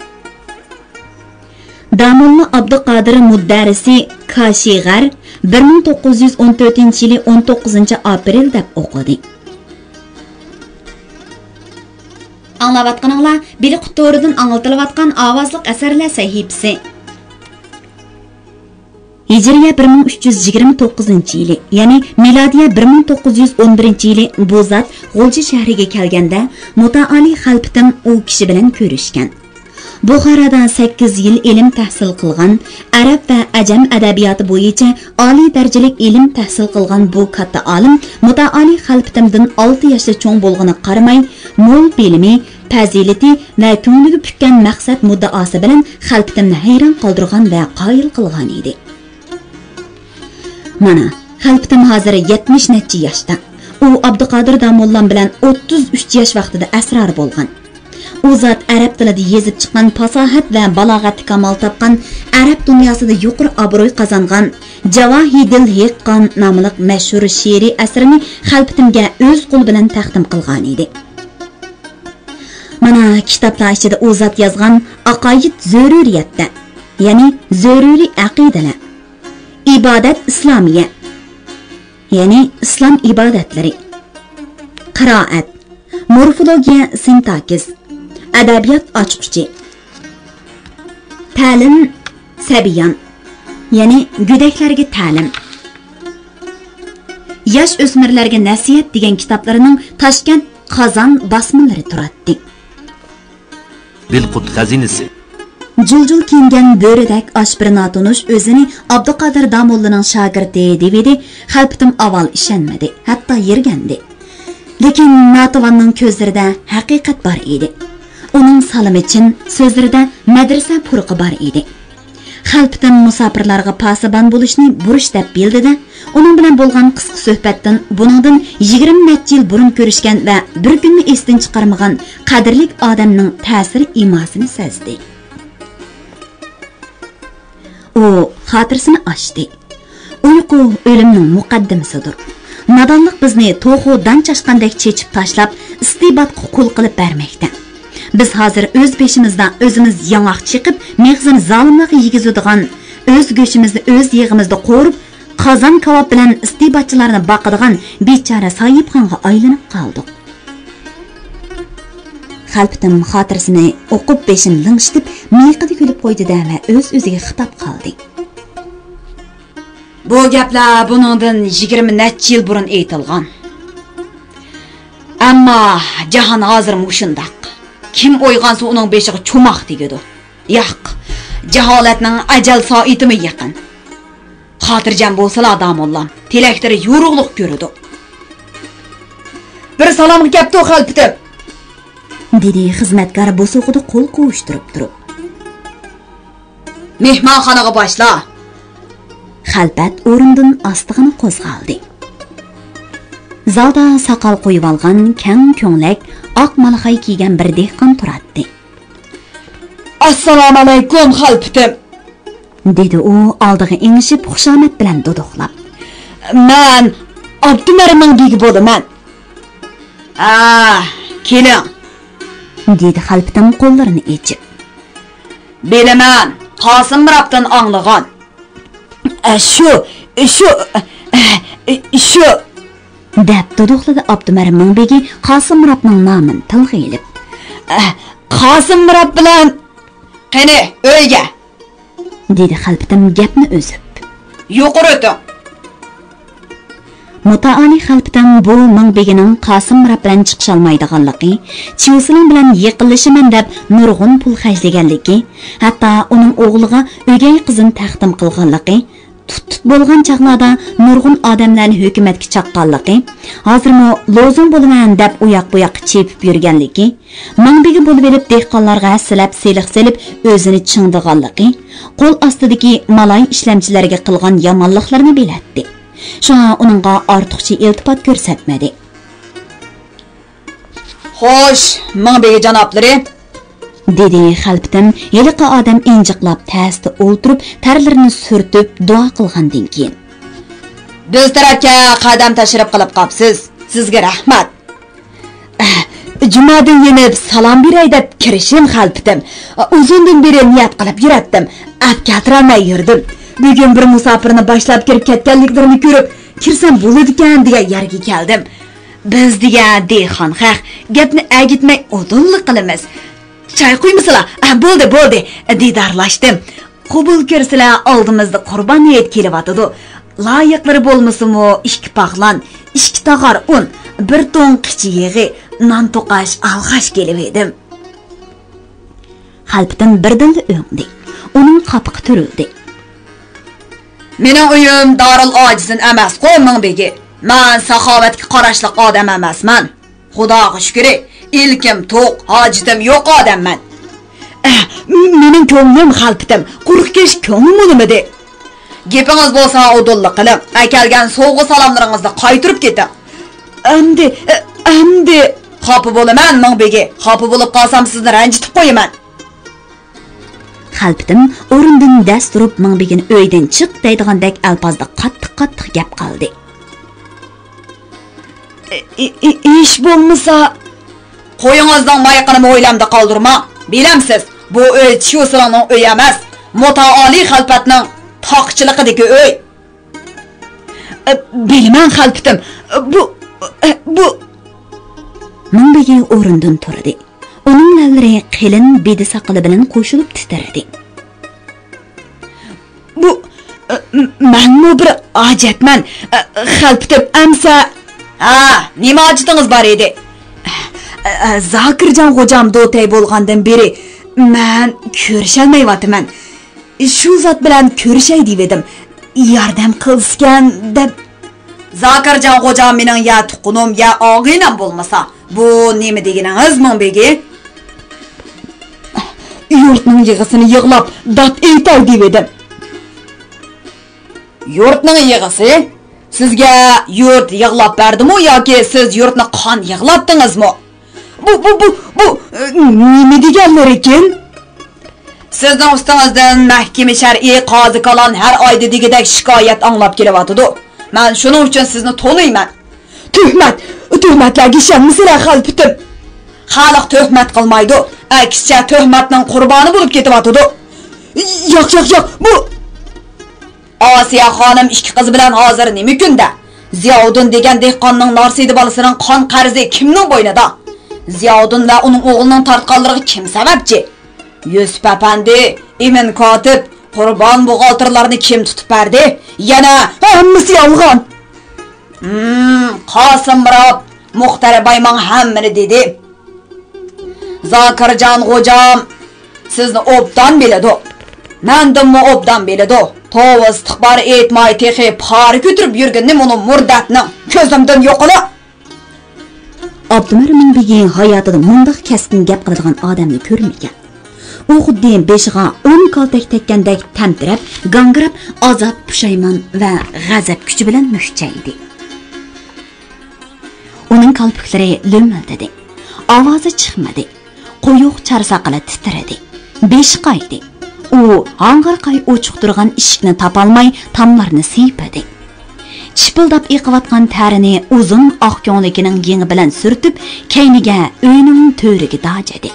داموللا ئابدۇقادىر مۇددەرىسى، كاشىغەر، بىر مىڭ توققۇز يۈز ئون تۆتىنچى يىلى ئون توققۇزىنچى ئاپرېل دەپ ئوقۇدى. ئاڭلاۋاتقىنىڭلار بىلىقۇت تورىدىن ئاڭلىتىلىۋاتقان ئاۋازلىق ئەسەرلەر سەھىپىسى. ھىجرىيە بىر مىڭ ئۈچ يۈز يىگىرمە توققۇزىنچى يىلى، يەنى مىلادىيە بىر مىڭ توققۇز يۈز ئون بىرىنچى يىلى بۇ زات غۇلجا شەھىرىگە كەلگەندە، مۇتائالى خەلپىتىم ئۇ كىشى بىلەن كۆرۈشكەن. بۇخارادا سەككىز يىل ئىلىم تەھسىل قىلغان، ئەرەب ۋە ئەجەم ئەدەبىياتى بويىچە ئالىي دەرىجىلىك ئىلىم تەھسىل قىلغان بۇ كاتتا ئالىم مۇتائالى خەلپىتىمدىن ئالتە ياشلا چوڭ بولغىنىغا قارىماي، مول بىلىمى، پەزىلىتى ۋە كۆڭلىگە پۈككەن مەقسەت مۇددىئاسى بىلەن خەلپىتىمنى ھەيران قالدۇرغان ۋە قايىل قىلغان ئىدى. مانا، خەلپىتىم ھازىر يەتمىش نەچچە ياشتا. ئۇ ئابدۇقادىر داموللام بىلەن ئوتتۇز ئۈچ ياش ۋاقتىدا ئەسرار بولغان. ئۇ زات ئەرەب تىلىدا يېزىپ چىققان پاساھەت ۋە بالاغەتتە كامال تاپقان، ئەرەب دۇنياسىدا يۇقىرى ئابروي قازانغان جاۋاھىدىل ھېققان ناملىق مەشھۇر شېئىرىي ئەسىرىنى خەلپىتىمگە ئۆز قولى بىلەن تەقدىم قىلغانىدى. مانا، كىتابلار ئىچىدە ئۇ زات يازغان ئاقايىد زۆرۈرىيەتتە، يەنى زۆرۈرىي ئەقىدىلەر، ئىبادەت ئىسلامىيە، يەنى ئىسلام ئىبادەتلىرى، قىرائەت، مورفولوگىيە، سىنتاكسىس، ئەدەبىيات ئاچقۇچى، تەلىم سەبىيان، يەنى گۆدەكلەرگە تەلىم، ياش ئۆسمۈرلەرگە نەسىھەت دېگەن كىتابلىرىنىڭ تاشكەنت، قازان باسمىلىرى تۇراتتى. دىلقۇت خەزىنىسى. جۇل-جۇل كىيىنگەن بۆرىدەك ئاشپىرى ناتونۇش ئۆزىنى ئابدۇقادىر داموللىنىڭ شاگىرتى دېۋىدى. خەلپىتىم ئاۋۋال ئىشەنمىدى، ھەتتا يىرگەندى. لېكىن ناتىۋاننىڭ كۆزلىرىدە ھەقىقەت بار ئىدى. ئۇنىڭ سالىمى چىن، سۆزلىرىدە مەدرىسە پۇرىقى بار ئىدى. خەلپىتىم مۇساپىرلارغا پاسىبان بولۇشنى بۇرچ دەپ بىلدى-دە، ئۇنىڭ بىلەن بولغان قىسقا سۆھبەتتىن بۇنىڭدىن يىگىرمە نەچچە يىل بۇرۇن كۆرۈشكەن ۋە بىر كۈنمۇ ئېسىدىن چىقارمىغان قەدىرلىك ئادەمنىڭ تەسىر ئىماسىنى سەزدى. ئۇ خاتىرىسىنى ئاچتى. ئۇيقۇ ئۆلۈمنىڭ مۇقەددىمىسىدۇر. نادانلىق بىزنى توخۇ دان چاشقاندەك چېچىپ تاشلاپ، ئىستىباتقا قۇل قىلىپ بەرمەكتە. بىز ھازىر ئۆز بېشىمىزدا ئۆزىمىز ياڭاق چېقىپ، مېغىزىنى زالىملارغا يېگۈزىدىغان، ئۆز گۆشىمىزنى ئۆز يېغىمىزدا قورۇپ، قازان كاۋاپ بىلەن ئىستىباتچىلارنى باقىدىغان بىچارە ساھىبخانغا ئايلىنىپ قالدۇق. خەلپىتىم خاتىرىسىنى ئوقۇپ، بېشىنى لىڭشىتىپ، مىيىقىدا كۈلۈپ قويدى-دە ۋە ئۆز-ئۆزىگە خىتاب قىلدى. بۇ گەپلەر بۇنىڭدىن يىگىرمە نەچچە يىل بۇرۇن ئېيتىلغان. ئەمما جاھان ھازىر مۇشۇنداق. كىم ئويغانسا، ئۇنىڭ بېشىغا چوماق تېگىدۇ. ياق، جاھالەتنىڭ ئەجەل سائىتىمۇ يېقىن. خاتىرجەم بولسىلا، داموللام، تىلەكلىرى يورۇقلۇق كۆرىدۇ. بىر سالامغا كەپتۇ، خەلپىتىم، دېدى خىزمەتكار بوسۇغىدا قول قوۋۇشتۇرۇپ تۇرۇپ. مېھمانخانىغا باشلا. خەلپەت ئورنىدىن ئاستىغىنا قوزغالدى. زالدا ساقال قويۇۋالغان، كەڭ كۆڭلەك، ئاق مالىخاي كىيگەن بىر دېھقان تۇراتتى. ئەسسالامۇئەلەيكۇم، خەلپىتىم، دېدى ئۇ ئالدىغا ئېڭىشىپ، خۇشامەت بىلەن دۇدۇقلاپ. مەن ئابدۇمەرىمنىڭ بېگى بولىمەن. ھە، كېلىڭ، دېدى خەلپىتىم قوللىرىنى ئېچىپ. بىلىمەن، قاسىم مىرابتىن ئاڭلىغان. ئە، شۇ، شۇ، ئە، شۇ، دەپ دۇدۇقلىدى ئابدۇمەرىمنىڭ بېگى قاسىم مىرابنىڭ نامىنى تىلغا ئېلىپ. ئە، قاسىم مىراب بىلەن. قېنى، ئۆيگە، دېدى خەلپىتىم گەپنى ئۈزۈپ. يۇقىرى ئۆتۈڭ. مۇتائالى خەلپىتىم بۇ مىڭ بېگىنىڭ قاسىم مىراب بىلەن چىقىشالمايدىغانلىقى، چيۇسىلىڭ بىلەن يېقىنلىشىمەن دەپ نۇرغۇن پۇل خەجلىگەنلىكى، ھەتتا ئۇنىڭ ئوغلىغا ئۆگەي قىزىنى تەقدىم قىلغانلىقى، تۇت-تۇت بولغان چاغلاردا نۇرغۇن ئادەملەرنى ھۆكۈمەتكە چاققانلىقى، ھازىرمۇ لوزۇڭ بولىمەن دەپ ئۇياق-بۇياققا چېپىپ يۈرگەنلىكى، مىڭ بېگى بولۇۋېلىپ دېھقانلارغا ھەسسىلەپ سېلىق سېلىپ ئۆزىنى چىڭدىغانلىقى، قول ئاستىدىكى مالاي ئىشلەمچىلەرگە قىلغان يامانلىقلىرىنى بىلەتتى. شۇڭا ئۇنىڭغا ئارتۇقچە ئىلتىپات كۆرسەتمىدى. خوش، مىڭ بېگى جانابلىرى، دېدى خەلپىتىم ھېلىقى ئادەم ئىنجىقلاپ تەستە ئولتۇرۇپ، تەرلىرىنى سۈرتۈپ دۇئا قىلغاندىن كېيىن. بىز تەرەپكە قەدەم تەشرىپ قىلىپ قاپسىز. سىزگە رەھمەت. ئەھ، جۇمادىن يېنىپ سالام بېرەي دەپ كىرىشىم خەلپىتىم. ئۇزۇندىن بېرى نىيەت قىلىپ يۈرەتتىم. ئەپ كەلتۈرەلمەي يۈردۈم. بۈگۈن بىر مۇساپىرنى باشلاپ كىرىپ كەتكەنلىكلىرىنى كۆرۈپ، كىرسەم بولىدىكەن دېگەن يەرگە كەلدىم. بىز دېگەن دېھقان خەق، گەپنى ئەگىتمەي ئۇدۇللا قىلىمىز. چاي قۇيمىسىلا؟ ئە، بولدى، بولدى، دىدارلاشتىم. قوبۇل كۆرسىلە، ئالدىمىزدا قۇربان ھېيت كېلىۋاتىدۇ. لايىقلىرى بولمىسىمۇ، ئىككى پاغلان، ئىككى تاغار ئۇن، بىر توڭ قىچا يېغى، نان توقاش ئالغاچ كېلىۋىدىم. خەلپىتىم بىردىنلا ئۆڭدى. ئۇنىڭ قاپىقى تۈرۈلدى. مېنىڭ ئۆيۈم دارىل ئاجىزىن ئەمەسقۇ، مىڭ بېگى. مەن ساخاۋەتكە قاراشلىق ئادەم ئەمەسمەن. خۇداغا شۈكرى، ئىلكىم توق، ھاجىتىم يوق ئادەممەن. ئەھ، مېنىڭ كۆڭلۈم خەلپىتىم، قۇرۇق كەش كۆڭلۈم بولمىدى. گېپىڭىز بولسا ئۇدۇللا قىلىڭ، ئەكەلگەن سوۋغا سالاملىرىڭىزنى قايتۇرۇپ كېتىڭ. ئەمدى، ئەمدى. خاپا بولىمەن، مىڭ بېگى، خاپا بولۇپ قالسام سىزنى رەنجىتىپ قويىمەن. خەلپىتىم ئورنىدىن دەس تۇرۇپ، مىڭ بېگىنى ئۆيدىن چىق دەيدىغاندەك ئەلپازدا قاتتىق-قاتتىق گەپ قىلدى. ئى-، ئى-، ئى-، ئىش بولمىسا. قويىڭىزنىڭ مايىقىنىمۇ ھويلامدا قالدۇرماڭ. بىلەمسىز، بۇ ئۆي چيۇسىلىڭنىڭ ئۆيى ئەمەس، مۇتائالىي خەلپەتنىڭ تاقىچىلىقىدىكى ئۆي. ئە، بىلىمەن خەلپىتىم. بۇ، ئە، بۇ. مىڭ بېگى ئورنىدىن تۇردى. ئۇنىڭ لەۋلىرى قېلىن بېدە ساقىلى بىلەن قوشۇلۇپ تىترىدى. بۇ، ئە، مەنمۇ بىر ھاجەتمەن، ئە، خەلپىتىم ئەمسە. ھە، نېمە ھاجىتىڭىز بار ئىدى؟ ئە، ئە، زاكىرجان غوجام دوتەي بولغاندىن بېرى مەن كۆرۈشەلمەيۋاتىمەن. شۇ زات بىلەن كۆرۈشەي دېۋىدىم. ياردەم قىلسىكەن دەپ. زاكىرجان غوجام مېنىڭ يا تۇغقىنىم، يا ئاغىنەم بولمىسا. بۇ نېمە دېگىنىڭىز، مىڭ بېگى؟ يۇرتنىڭ يىغىسىنى يىغلاپ، داد ئېيتاي دېۋىدىم. يۇرتنىڭ يىغىسى؟ سىزگە يۇرت يىغلاپ بەردىمۇ ياكى سىز يۇرتنى قان يىغلاتتىڭىزمۇ؟ بۇ، بۇ، بۇ، بۇ، نېمە دېگەنلىرىكىن؟ سىزنىڭ ئۈستىڭىزدىن مەھكىمە شەرئى، قازى كالان ھەر ئايدا دېگۈدەك شىكايەت ئاڭلاپ كېلىۋاتىدۇ. مەن شۇنىڭ ئۈچۈن سىزنى تونۇيمەن. تۆھمەت، تۆھمەتلەرگە ئىشەنمىسىلە، خەلپىتىم. خەلق تۆھمەت قىلمايدۇ، ئەكسىچە تۆھمەتنىڭ قۇربانى بولۇپ كېتىۋاتىدۇ. ياق، ياق، ياق، بۇ. ئاسىيە خانىم ئىككى قىزى بىلەن ھازىر نېمە كۈندە؟ زىياۋۇدۇن دېگەن دېھقاننىڭ نارسىدە بالىسىنىڭ قان قەرزى كىمنىڭ بوينىدا؟ زىياۋۇدۇن ۋە ئۇنىڭ ئوغلىنىڭ تارتقانلىرىغا كىم سەۋەبچى؟ يۈسۈپ ئەپەندى، ئىمىن كاتىپ، قۇربان بوغالتىرلارنى كىم تۇتۇپ بەردى؟ يەنە. ھەممىسى يالغان. ھىم، قاسىم مىراب، مۇختەر بايماڭ ھەممىنى دېدى. زاكىرجان غوجام سىزنى ئوبدان بىلىدۇ. مەندىنمۇ ئوبدان بىلىدۇ. توۋا ئىستىغپار ئېيتماي تېخى پارە كۆتۈرۈپ يۈرگىنىنى مۇنۇ مۇردەتنىڭ. كۆزۈمدىن يوقىلا. ئابدۇمىر مىڭبېگى ھاياتىدا مۇنداق كەسكىن گەپ قىلىدىغان ئادەمنى كۆرمىگەن. ئۇ خۇددى بېشىغا ئون كالتەك تەگكەندەك تەمتىرەپ، گاڭگىراپ، ئازاب، پۇشايمان ۋە غەزەپ كۈچى بىلەن مۈكچەيدى. ئۇنىڭ كالپۇكلىرى لۆمۈلدىدى. ئاۋازى چىقمىدى. قويۇق چارساقىلا تىترىدى. بېشى قايدى. ئۇ ھاڭغىرقاي ئوچۇق تۇرغان ئىشىكنى تاپالماي تاملارنى سىيپىدى. چىپىلداپ ئېقىۋاتقان تەرىنى ئۇزۇن ئاق كۆڭلىكىنىڭ يېڭى بىلەن سۈرتۈپ، كەينىگە ئۆينىڭ تۆرىگە داجىدى.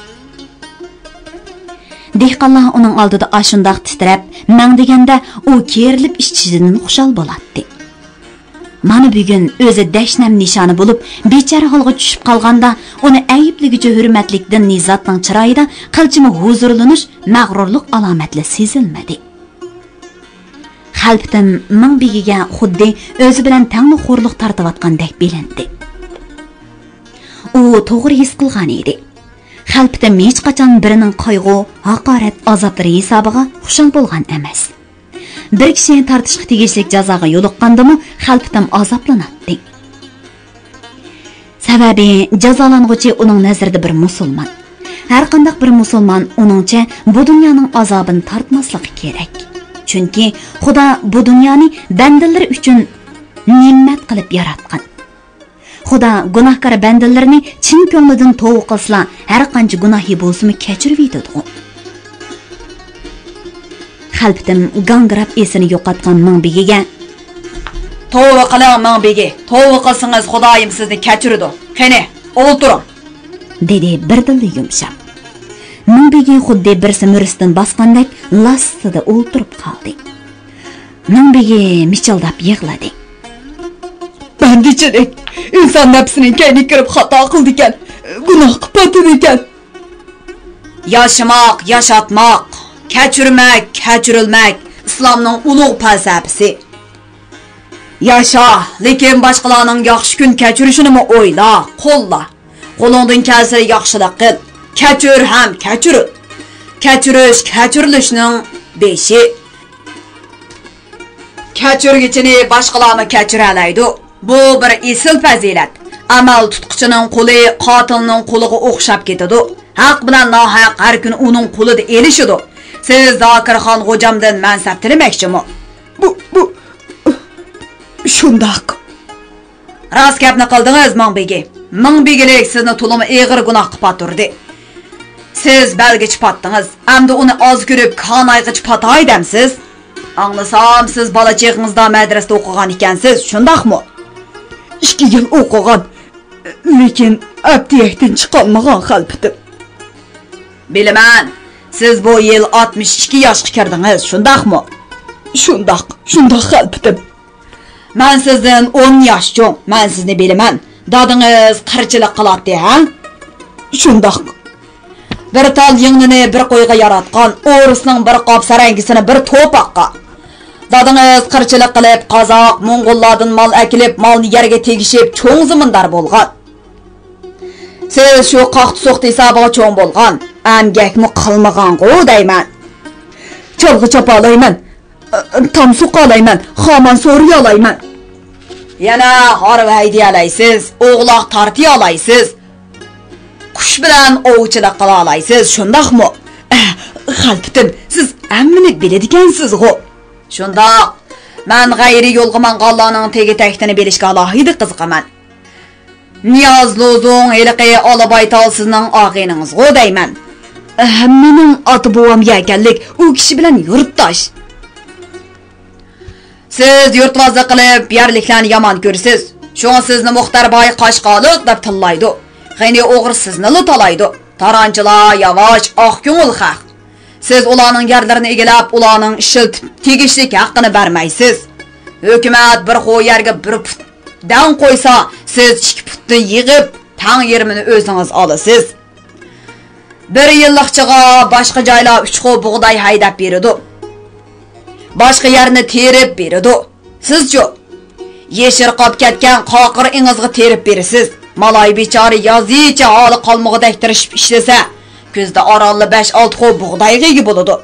دېھقانلار ئۇنىڭ ئالدىدا ئاشۇنداق تىترەپ مەڭدىگەندە، ئۇ كېرىلىپ ئىچ-ئىچىدىن خۇشال بولاتتى. مانا بۈگۈن ئۆزى دەشنەم نىشانى بولۇپ، بىچارە ھالغا چۈشۈپ قالغاندا، ئۇنى ئەيىبلىگۈچى ھۆرمەتلىك دىنىي زاتنىڭ چىرايىدا قىلچىمۇ ھۇزۇرلىنىش، مەغرۇرلۇق ئالامەتلا سېزىلمىدى. خەلپىتىم مىڭبېگىگە خۇددى ئۆزى بىلەن تەڭلا خورلۇق تارتىۋاتقاندەك بىلىندى. ئۇ توغرا ھېس قىلغان ئىدى. خەلپىتىم ھېچقاچان بىرىنىڭ قايغۇ، ھاقارەت، ئازابلىرى ھېسابىغا خۇشال بولغان ئەمەس. بىر كىشى تارتىشقا تېگىشلىك جازاغا يولۇققاندىمۇ خەلپىتىم ئازابلىناتتى. سەۋەبى، جازالانغۇچى ئۇنىڭ نەزىرىدە بىر مۇسۇلمان. ھەرقانداق بىر مۇسۇلمان ئۇنىڭچە بۇ دۇنيانىڭ ئازابىنى تارتماسلىقى كېرەك. چۈنكى خۇدا بۇ دۇنيانى بەندىلىرى ئۈچۈن نېمەت قىلىپ ياراتقان. خۇدا گۇناھكار بەندىلىرىنى چىن كۆڭلىدىن توۋا قىلسىلا، ھەرقانچە گۇناھى بولسىمۇ كەچۈرۈۋېتىدىغۇ. خەلپىتىم گاڭگىراپ ئېسىنى يوقاتقان مىڭبېگىگە، توۋا قىلىڭ، مىڭبېگى، توۋا قىلسىڭىز، خۇدايىم سىزنى كەچۈرىدۇ. قېنى، ئولتۇرۇڭ، دېدى بىردىنلا يۇمشاپ. مىڭبېگى خۇددى بىرسى مۈرىسىدىن باسقاندەك لاسسىدە ئولتۇرۇپ قالدى. مىڭبېگى مىچىلداپ يىغلىدى. بەندىچىلىك، ئىنسان نەپسىنىڭ كەينىگە كىرىپ خاتا قىلىدىكەن، گۇناھقا پاتىدىكەن. ياشىماق، ياشاتماق، كەچۈرمەك، كەچۈرۈلمەك ئىسلامنىڭ ئۇلۇغ پەلسەپىسى. ياشا، لېكىن باشقىلارنىڭ ياخشى كۈن كەچۈرۈشىنىمۇ ئويلا، قوللا. قولۇڭدىن كەلسە ياخشىلىق قىل. كەچۈر ھەم كەچۈرۈل. كەچۈرۈش كەچۈرۈلۈشنىڭ بېشى. كەچۈرگۈچىنى باشقىلارمۇ كەچۈرەلەيدۇ. بۇ بىر ئېسىل پەزىلەت. ئەمەل تۇتقۇچىنىڭ قولى قاتىلنىڭ قولىغا ئوخشاپ كېتىدۇ. ھەق بىلەن ناھەق ھەر كۈنى ئۇنىڭ قولىدا ئېلىشىدۇ. سىز زاكىرخان غوجامدىن مەنسەپ تىلىمەكچىمۇ؟ بۇ، بۇ، شۇنداق. راست گەپنى قىلدىڭىز، مىڭبېگى. مىڭبېگىلىك سىزنى تولىمۇ ئېغىر گۇناھقا پاتۇردى. سىز بەلگىچە پاتتىڭىز. ئەمدى ئۇنى ئاز كۆرۈپ، كانايغىچە پاتاي دەمسىز؟ ئاڭلىسام، سىز بالا چېغىڭىزدا مەدرىسىدە ئوقۇغان ئىكەنسىز، شۇنداقمۇ؟ ئىككى يىل ئوقۇغان، لېكىن ئەپتىيەكتىن چىقالمىغان خەلپىتىم. بىلىمەن، سىز بۇ يىل ئاتمىش ئىككى ياشقا كىردىڭىز، شۇنداقمۇ؟ شۇنداق، شۇنداق خەلپىتىم. مەن سىزدىن ئون ياش چوڭ، مەن سىزنى بىلىمەن. دادىڭىز قىرچىلىق قىلاتتى، ھە؟ شۇنداق. بىر تال يىڭنىنى بىر قويغا ياراتقان، ئورۇسنىڭ بىر قاپ سەرەڭگىسىنى بىر توپاققا. دادىڭىز قىرچىلىق قىلىپ، قازاق، موڭغۇللاردىن مال ئەكېلىپ، مالنى يەرگە تېگىشىپ، چوڭ زېمىندار بولغان. سىز شۇ قاقتى-سوقتى ھېسابىغا چوڭ بولغان، ئەمگەكمۇ قىلمىغانغۇ دەيمەن. چالغۇ چاپالايمەن، تام سوقالايمەن، خامان سورۇيالايمەن. يەنە ھارۋا ھەيدىيەلەيسىز، ئوغلاق تارتىيالايسىز. قۇش بىلەن ئوۋچىلىق قىلالايسىز، شۇنداقمۇ؟ ئەھ، خەلپىتىم، سىز ھەممىنى بىلىدىكەنسىزغۇ؟ شۇنداق. مەن غەيرىي يولغا ماڭغانلارنىڭ تېگى-تەكتىنى بىلىشكە ئالاھىدە قىزىقىمەن. نىياز لوزۇڭ ھېلىقى ئالا بايتال سىزنىڭ ئاغىنىڭىزغۇ دەيمەن. ئەھ، مېنىڭ ئاتا-بوۋام يەكەنلىك، ئۇ كىشى بىلەن يۇرتداش. سىز يۇرتۋازلىق قىلىپ، يەرلىكلەرنى يامان كۆرىسىز. شۇڭا سىزنى مۇختەر باي قاشقالىق دەپ تىللايدۇ. غېنى ئوغرى سىزنىلا تالايدۇ. تارانچىلار ياۋاش، ئاق كۆڭۈل خەق. سىز ئۇلارنىڭ يەرلىرىنى ئىگىلەپ، ئۇلارنىڭ ئىشلىتىپ تېگىشلىك ھەققىنى بەرمەيسىز. ھۆكۈمەت بىر خو يەرگە بىر پۇت دەڭ قويسا، سىز ئىككى پۇتنى يىغىپ، تەڭ يېرىمىنى ئۆزىڭىز ئالىسىز. بىر يىللىقچىغا باشقا جايلار ئۈچ خو بۇغداي ھەيدەپ بېرىدۇ. باشقا يەرنى تېرىپ بېرىدۇ. سىزچۇ؟ يېشىرقاپ كەتكەن قاقىر ئېڭىزغا تېرىپ بېرىسىز. مالاي بىچارە يازىچە ھالى قالمىغۇدەك تىرىشىپ ئىشلىسە، كۈزدە ئارانلا بەش-ئالتە خو بۇغدايغا ئىگە بولىدۇ.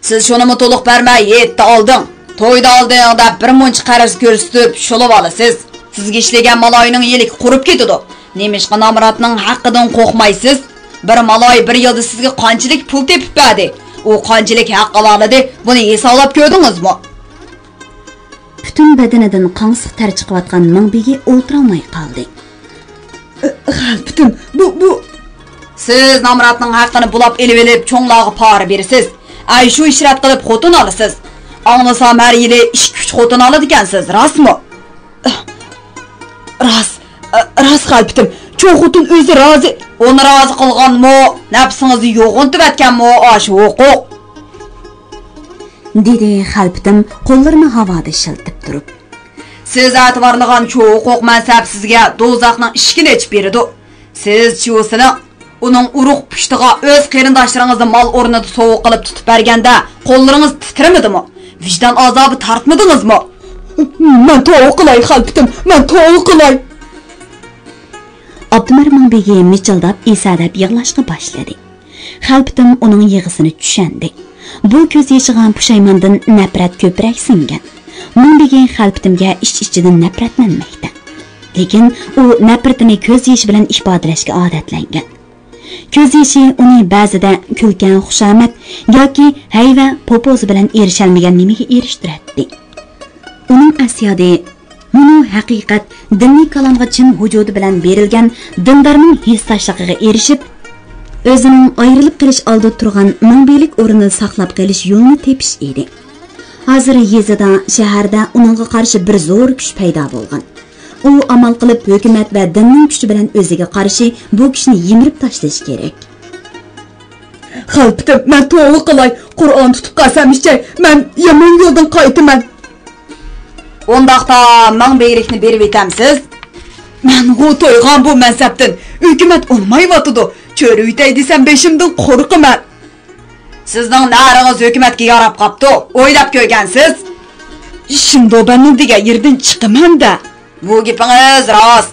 سىز شۇنىمۇ تولۇق بەرمەي، يەتتە ئالدىڭ، تويدا ئالدىڭ دەپ بىر مۇنچە قەرز كۆرسىتىپ شۇلىۋالىسىز. سىزگە ئىشلىگەن مالاينىڭ يىلىكى قۇرۇپ كېتىدۇ. نېمىشقا نامراتنىڭ ھەققىدىن قورقمايسىز؟ بىر مالاي بىر يىلدا سىزگە قانچىلىك پۇل تېپىپ بەردى؟ ئۇ قانچىلىك ھەق ئالالايدى؟ بۇنى ھېسابلاپ كۆردىڭىزمۇ؟ پۈتۈن بەدىنىدىن قاڭسىق تەر چىقىۋاتقان مىڭبېگى ئولتۇرالماي قالدى. ئى، غەلىپىتىم، بۇ، بۇ. سىز نامراتنىڭ ھەققىنى بۇلاپ ئېلىۋېلىپ، چوڭلارغا پارا بېرىسىز. ئەي، شۇ ئىشرەت قىلىپ خوتۇن ئالىسىز. ئاڭلىسام، ھەر يىلى ئىككى-ئۈچ خوتۇن ئالىدىكەنسىز، راستمۇ؟ راست، راست، غەلىپىتىم. چوڭ خوتۇن ئۆزى رازى. ئۇنى رازى قىلغانمۇ، نەپسىڭىزنى يوغىنىتىۋەتكەنمۇ ئاشۇ ھوقۇق؟ دېدى خەلپىتىم قوللىرىنى ھاۋادا شىلتىپ تۇرۇپ. سىز ئەتىۋارلىغان شۇ ھوقۇق مەنسەپ سىزگە دوزاخنىڭ ئىشىكىنى ئېچىپ بېرىدۇ. سىز چىۋىسىنىڭ ئۇنىڭ ئۇرۇق پۇشتىغا ئۆز قېرىنداشلىرىڭىزنى مال ئورنىدا سوۋغا قىلىپ تۇتۇپ بەرگەندە قوللىرىڭىز تىترىمىدىمۇ؟ ۋىجدان ئازابى تارتمىدىڭىزمۇ؟ مەن توۋا قىلاي، خەلپىتىم، مەن توۋا قىلاي. ئابدۇمەر مىڭبېگى مىچىلداپ ئېسەدەپ يىغلاشقا باشلىدى. خەلپىتىم ئۇنىڭ يىغىسىنى چۈشەندى. بۇ كۆز يېشىغا پۇشايماندىن نەپرەت كۆپرەك سىڭگەن. مىڭبېگى خەلپىتىمگە ئىچ-ئىچىدىن نەپرەتلەنمەكتە. لېكىن ئۇ نەپرىتىنى كۆز يېشى بىلەن ئىپادىلەشكە ئادەتلەنگەن. كۆز يېشى ئۇنى بەزىدە كۈلكە، خۇشامەت ياكى ھەيۋە، پوپوزا بىلەن ئېرىشەلمىگەن نېمىگە ئېرىشتۈرەتتى. ئۇنىڭ ئەسيادى مۇنۇ ھەقىقەت دىنىي كالامغا چىن ۋۇجۇدى بىلەن بېرىلگەن دىندارنىڭ ھېسداشلىقىغا ئېرىشىپ، ئۆزىنىڭ ئايرىلىپ قېلىش ئالدىدا تۇرغان مىڭبېگىلىك ئورنىنى ساقلاپ قېلىش يولىنى تېپىش ئىدى. ھازىر يېزىدا، شەھەردە ئۇنىڭغا قارشى بىر زور كۈچ پەيدا بولغان. ئۇ ئامال قىلىپ ھۆكۈمەت ۋە دىننىڭ كۈچى بىلەن ئۆزىگە قارشى بۇ كۈچنى يىمىرىپ تاشلىشى كېرەك. خەلپىتىم، مەن توۋا قىلاي، قۇرئان تۇتۇپ قەسەم ئىچەي، مەن يامان يولدىن قايتىمەن. ئۇنداقتا مىڭبېگىلىكنى بېرىۋېتەمسىز؟ مەنغۇ تويغان بۇ مەنسەپتىن، ھۆكۈمەت ئۇنىمايۋاتىدۇ، چۆرۈۋېتەي دېسەم بېشىمدىن قورقىمەن. سىزنىڭ نەرىڭىز ھۆكۈمەتكە ياراپ قاپتۇ، ئويلاپ كۆرگەنسىز؟ شېڭدۇبەننىڭ دېگەن يېرىدىن چىقىمەن-دە. بۇ گېپىڭىز راست.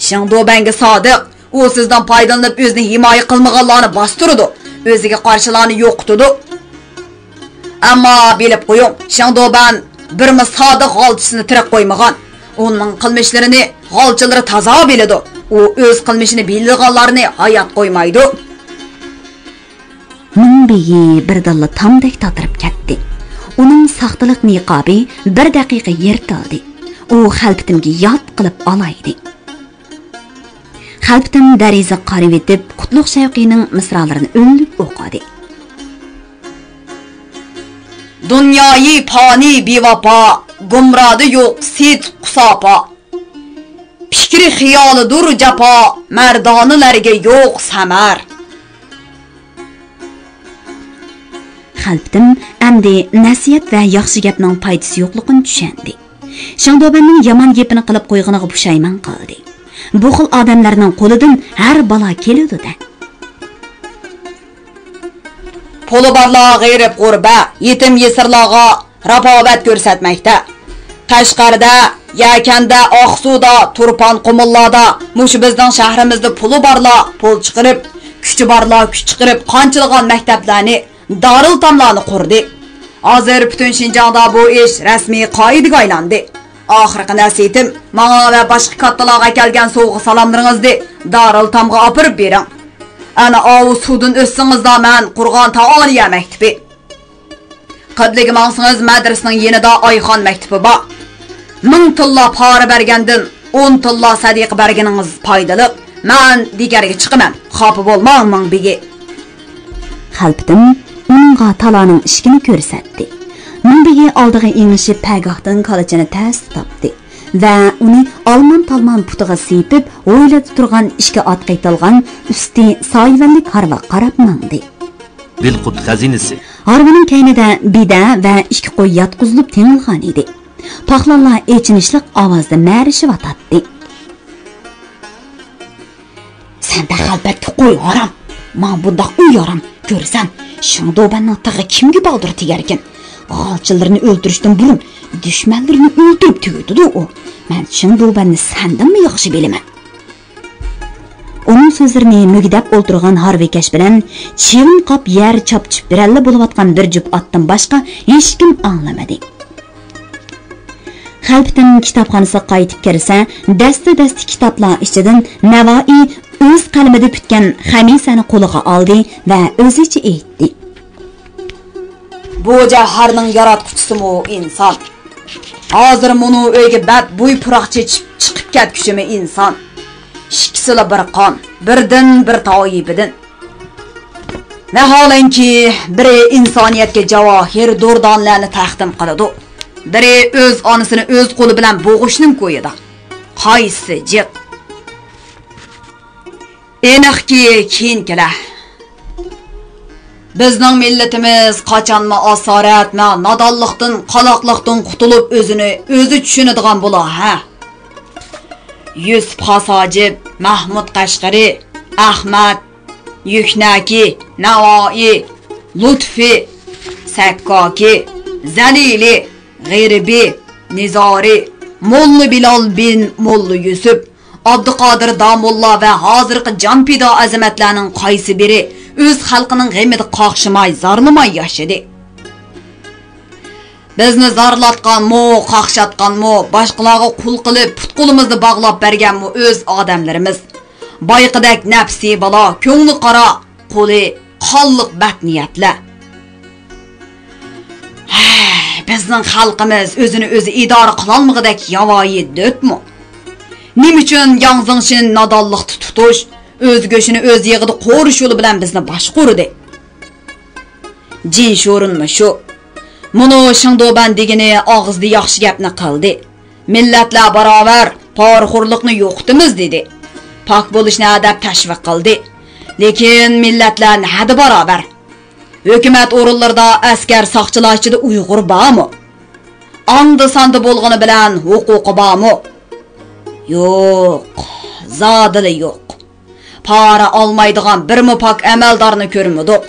شېڭدۇبەنگە سادىق، ئۇ سىزدىن پايدىلىنىپ ئۆزىنى ھىمايە قىلمىغانلارنى باستۇرىدۇ، ئۆزىگە قارشىلارنى يوقىتىدۇ. ئەمما بىلىپ قويۇڭ، شېڭدۇبەن بىرمۇ سادىق غالچىسىنى تىرىك قويمىغان. ئۇنىڭ قىلمىشلىرىنى غالچىلىرى تازا بىلىدۇ. ئۇ ئۆز قىلمىشىنى بىلىدىغانلارنى ھايات قويمايدۇ. مىڭبېگى بىردىنلا تامدەك تاتىرىپ كەتتى. ئۇنىڭ ساختىلىق نىقابى بىر دەقىقە يىرتىلدى. ئۇ خەلپىتىمگە يات قىلىپ ئالايدى. خەلپىتىم دەرىزىگە قارىۋېتىپ، قۇتلۇق شەۋقىنىڭ مىسرالىرىنى ئۈنلۈك ئوقۇدى. دۇنيايى پانىي بىۋاپا، گۇمرادا يوق سىدىق ساپا. پىكرى خىيالىدۇر جاپا، مەردانىلەرگە يوق سەمەر. خەلپىتىم ئەمدى نەسىھەت ۋە ياخشى گەپنىڭ پايدىسى يوقلۇقىنى چۈشەندى. شېڭدۇبەننىڭ يامان گېپىنى قىلىپ قويغىنىغا پۇشايمان قىلدى. بۇ خىل ئادەملەرنىڭ قولىدىن ھەر بالا كېلىدۇ-دە. پۇلى بارلار غېرىب-غۇربە، يېتىم-يېسىرلارغا راپاۋەت كۆرسەتمەكتە. قەشقەردە، يەكەندە، ئاقسۇدا، تۇرپان قۇمۇللاردا مۇشۇ بىزنىڭ شەھىرىمىزدە پۇلى بارلار پۇل چىقىرىپ، كۈچى بارلار كۈچ چىقىرىپ قانچىلىغان مەكتەپلەرنى، دارىلئېتاملارنى قۇردى. ھازىر پۈتۈن شىنجاڭدا بۇ ئىش رەسمىي قائىدىگە ئايلاندى. ئاخىرقى نەسىھىتىم، ماڭا ۋە باشقا كاتتىلارغا كەلگەن سوۋغا-سالاملىرىڭىزنى دارىلئېتامغا ئاپىرىپ بېرىڭ. ئەنە ئاۋۇ سۇدىن ئۆتسىڭىزلا مەن قۇرغان تائالىيە مەكتىپى. قىبلىگە ماڭسىڭىز، مەدرىسىنىڭ يېنىدا ئايخان مەكتىپى بار. مىڭ تىللا پارا بەرگەندىن ئون تىللا سەدىقە بەرگىنىڭىز پايدىلىق. مەن دىگەرگە چىقىمەن. خاپا بولماڭ، مىڭبېگى. خەلپىتىم ئۇنىڭغا تالانىڭ ئىشىكىنى كۆرسەتتى. مىڭبېگى ئالدىغا ئېڭىشىپ، پەگاھتىن كالاچىنى تەستە تاپتى ۋە ئۇنى ئالمان-تالمان پۇتىغا سىيپىپ، ھويلىدا تۇرغان ئىككى ئات قېتىلغان، ئۈستى سايىۋەنلىك ھارۋىغا قاراپ ماڭدى. دىلقۇت خەزىنىسى. ھارۋىنىڭ كەينىدە بېدە ۋە ئىككى قوي ياتقۇزۇلۇپ تېڭىلغان ئىدى. پاقلانلار ئېچىنىشلىق ئاۋازدا مەرىشىۋاتاتتى. سەندە خەلپەتكە قوي ھارام، ماڭا بۇنداق ئۆي ھارام. كۆرسەم، شېڭدۇبەننىڭ تىغى كىمگە باغدۇر تېگەركىن؟ غالچىلىرىنى ئۆلتۈرۈشتىن بۇرۇن دۈشمەنلىرىنى ئۆلتۈرۈپ تۈگىتىدۇ ئۇ. مەن شېڭدۇبەننى سەندىنمۇ ياخشى بىلىمەن. ئۇنىڭ سۆزلىرىنى مۈگدەپ ئولتۇرغان ھارۋىكەش بىلەن چىۋىن قاپ يەر چاپچىپ بىرەللە بولۇۋاتقان بىر جۈپ ئاتتىن باشقا ھېچكىم ئاڭلىمىدى. خەلپىتىم كىتابخانىسىغا قايتىپ كىرسە، دەستە-دەستە كىتابلار ئىچىدىن نەۋائى ئۆز قەلىمىدە پۈتكەن خەمىسەنى قولىغا ئالدى ۋە ئۆزىچە ئېيتتى. بۇ جەۋھەرنىڭ ياراتقۇچىسىمۇ ئىنسان. ھازىر مۇنۇ ئۆيگە بەت بوي پۇراق چېچىپ چىقىپ كەتكۈچىمۇ ئىنسان. ئىككىسىلا بىر قان، بىردىن بىر تائىپىدىن. نەھالەنكى، بىرى ئىنسانىيەتكە جاۋاھىر دۇردانىلەرنى تەقدىم قىلىدۇ، بىرى ئۆز ئانىسىنى ئۆز قولى بىلەن بوغۇشنىڭ كويىدا. قايسىسى جىق؟ ئېنىقكى، كېيىنكىلەر. بىزنىڭ مىللىتىمىز قاچانمۇ ئاسارەت ۋە نادانلىقتىن، قالاقلىقتىن قۇتۇلۇپ، ئۆزىنى ئۆزى چۈشىنىدىغان بولا، ھە؟ يۈسۈپ خاس ھاجىپ، مەھمۇد قەشقىرى، ئەخمەت، يۈكنەكى، نەۋائى، لۇتپى، سەككاكى، زەلىلى، غېرىبى، نىزارى، موللا بىلال بىن موللا يۈسۈپ، ئابدۇقادىر داموللا ۋە ھازىرقى جانپىدا ئەزىمەتلەرنىڭ قايسى بىرى ئۆز خەلقىنىڭ غېمىدە قاقشىماي، زارلىماي ياشىدى؟ بىزنى زارلاتقانمۇ، قاقشاتقانمۇ، باشقىلارغا قۇل قىلىپ، پۇت-قولىمىزنى باغلاپ بەرگەنمۇ ئۆز ئادەملىرىمىز. بايىقىدەك نەپسى بالا، كۆڭلى قارا، قولى قانلىق بەتنىيەتلەر. ھەي، بىزنىڭ خەلقىمىز ئۆزىنى ئۆزى ئىدارە قىلالمىغۇدەك ياۋايى دۆتمۇ؟ نېمە ئۈچۈن ياڭ زېڭشىن نادانلىقتا تۇتۇش، ئۆز گۆشىنى ئۆز يېغىدا قورۇش يولى بىلەن بىزنى باشقۇردى؟ جىن شورۇنمۇ شۇ. مۇنۇ شېڭدۇبەن دېگىنى ئاغزىدا ياخشى گەپنى قىلدى. مىللەتلەر باراۋەر، پارىخورلۇقنى يوقىتىمىز دېدى. پاك بولۇشنى دەپ تەشۋىق قىلدى. لېكىن مىللەتلەر نەدە باراۋەر؟ ھۆكۈمەت ئورۇنلىرىدا ئەسكەر ساقچىلار ئىچىدە ئۇيغۇر بارمۇ؟ ئاندا-ساندا بولغىنى بىلەن ھوقۇقى بارمۇ؟ يوق، زادىلا يوق. پارا ئالمايدىغان بىرمۇ پاك ئەمەلدارنى كۆرمىدۇق.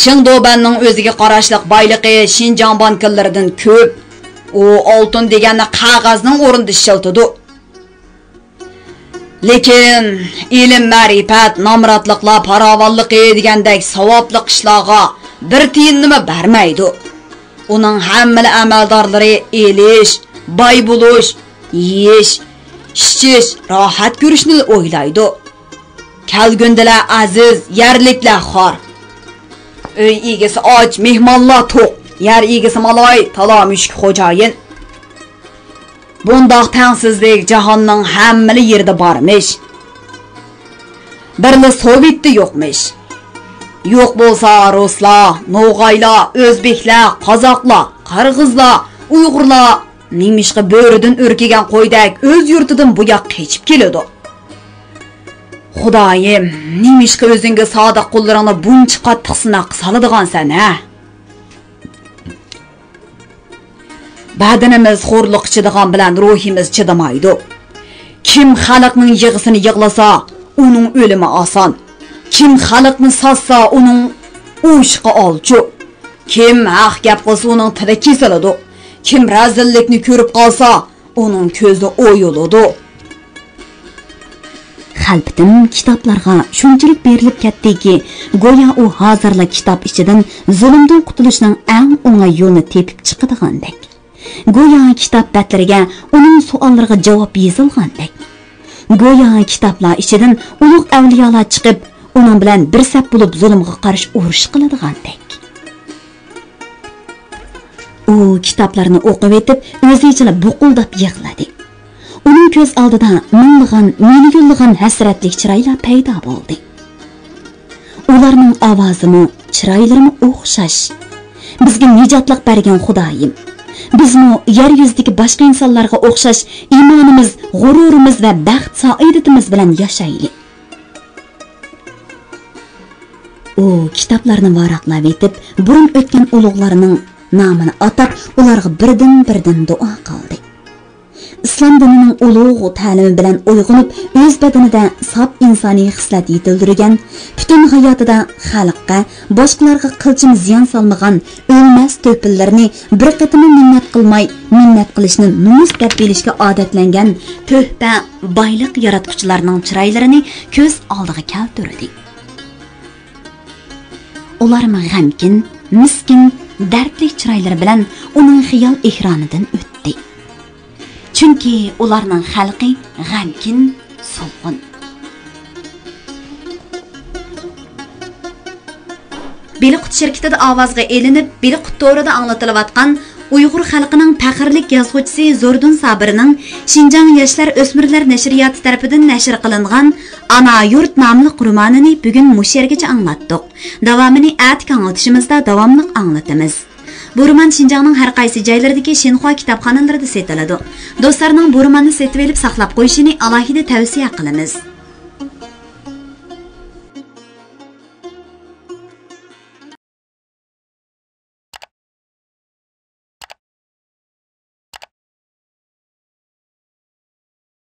شېڭدۇبەننىڭ ئۆزىگە قاراشلىق بايلىقى شىنجاڭ بانكىلىرىدىن كۆپ. ئۇ ئالتۇن دېگەننى قەغەزنىڭ ئورنىدا ئىشلىتىدۇ. لېكىن ئىلىم-مەرىپەت، نامراتلىقلار پاراۋانلىقى دېگەندەك ساۋابلىق ئىشلارغا بىر تىيىننىمۇ بەرمەيدۇ. ئۇنىڭ ھەممىلا ئەمەلدارلىرى ئېلىش، باي بولۇش، يېيىش، ئىچىش، راھەت كۆرۈشنىلا ئويلايدۇ. كەلگۈندىلەر ئەزىز، يەرلىكلەر خار. ئۆي ئىگىسى ئاچ، مېھمانلار توق، يەر ئىگىسى مالاي، تالا-مۈشۈك خوجايىن. بۇنداق تەڭسىزلىك جاھاننىڭ ھەممىلا يېرىدە بارمىش. بىرلا سوۋېتتا يوقمىش. يوق بولسا رۇسلار، نوغايلار، ئۆزبېكلەر، قازاقلار، قىرغىزلار، ئۇيغۇرلار نېمىشقا بۆرىدىن ئۈركۈگەن قويدەك ئۆز يۇرتىدىن بۇ ياققا قېچىپ كېلىدۇ؟ خۇدايىم، نېمىشقا ئۆزۈڭگە سادىق قۇللىرىڭنى بۇنچە قاتتىق سىناققا سالىدىغانسەن، ھە؟ بەدىنىمىز خورلۇققا چىدىغان بىلەن روھىمىز چىدىمايدۇ. كىم خەلقنىڭ يىغىسىنى يىغلىسا، ئۇنىڭ ئۆلۈمى ئاسان. كىم خەلقنى ساتسا، ئۇنىڭ ئوشۇقى ئالچۇق. كىم ھەق گەپ قىلسا، ئۇنىڭ تىلى كېسىلىدۇ. كىم رەزىللىكنى كۆرۈپ قالسا، ئۇنىڭ كۆزى ئويۇلىدۇ. خەلپىتىم كىتابلارغا شۇنچىلىك بېرىلىپ كەتتىكى، گويا ئۇ ھازىرلا كىتاب ئىچىدىن زۇلۇمدىن قۇتۇلۇشنىڭ ئەڭ ئوڭاي يولىنى تېپىپ چىقىدىغاندەك. گويا كىتاب بەتلىرىگە ئۇنىڭ سوئاللىرىغا جاۋاب يېزىلغاندەك. گويا كىتابلار ئىچىدىن ئۇلۇغ ئەۋلىيالار چىقىپ، ئۇنىڭ بىلەن بىر سەپ بولۇپ زۇلۇمغا قارشى ئۇرۇش قىلىدىغاندەك. ئۇ كىتابلارنى ئوقۇۋېتىپ، ئۆزىچىلا بۇقۇلداپ يىغلىدى. ئۇنىڭ كۆز ئالدىدا مىڭلىغان، مىليونلىغان ھەسرەتلىك چىرايلار پەيدا بولدى. ئۇلارنىڭ ئاۋازىمۇ، چىرايلىرىمۇ ئوخشاش. بىزگە نىجاتلىق بەرگەن خۇدايىم، بىزمۇ يەر يۈزىدىكى باشقا ئىنسانلارغا ئوخشاش ئىمانىمىز، غۇرۇرىمىز ۋە بەخت سائىدىتىمىز بىلەن ياشايلى. ئۇ كىتابلارنى ۋاراقلاۋېتىپ، بۇرۇن ئۆتكەن ئۇلۇغلارنىڭ نامىنى ئاتاپ، ئۇلارغا بىردىن-بىردىن دۇئا قىلدى. ئىسلام دىنىنىڭ ئۇلۇغ تەلىمى بىلەن ئويغىنىپ، ئۆز بەدىنىدە ساپ ئىنسانىي خىسلەت يېتىلدۈرگەن، پۈتۈن ھاياتىدا خەلققە، باشقىلارغا قىلچىمۇ زىيان سالمىغان ئۆلمەس تۆھپىلىرىنى بىر قېتىممۇ مىننەت قىلماي، مىننەت قىلىشنى نومۇس دەپ بىلىشكە ئادەتلەنگەن تۆھپە بايلىق ياراتقۇچىلارنىڭ چىرايلىرىنى كۆز ئالدىغا كەلتۈردى. ئۇلارمۇ غەمكىن، مىسكىن، دەردلىك چىرايلىرى بىلەن ئۇنىڭ خىيال ئېكرانىدىن ئۆتتى. چۈنكى ئۇلارنىڭ خەلقى غەمكىن، سولغۇن. بېلىققۇت شىركىتىدە ئاۋازغا ئېلىنىپ، بېلىققۇت تورىدا ئاڭلىتىلىۋاتقان ئۇيغۇر خەلقىنىڭ پەخىرلىك يازغۇچىسى زوردۇن سابىرنىڭ شىنجاڭ ياشلار ئۆسمۈرلەر نەشرىياتى تەرىپىدىن نەشر قىلىنغان ئانا يۇرت ناملىق رومانىنى بۈگۈن مۇشۇ يەرگىچە ئاڭلاتتۇق. داۋامىنى ئەتىكى ئاڭلىتىشىمىزدا داۋاملىق ئاڭلىتىمىز. بۇ رومان شىنجاڭنىڭ ھەر قايسى جايلىرىدىكى شىنخۇا كىتابخانىلىرىدا سېتىلىدۇ. دوستلارنىڭ بۇ روماننى سېتىۋېلىپ ساقلاپ قويۇشىنى ئالاھىدە تەۋسىيە قىلىمىز.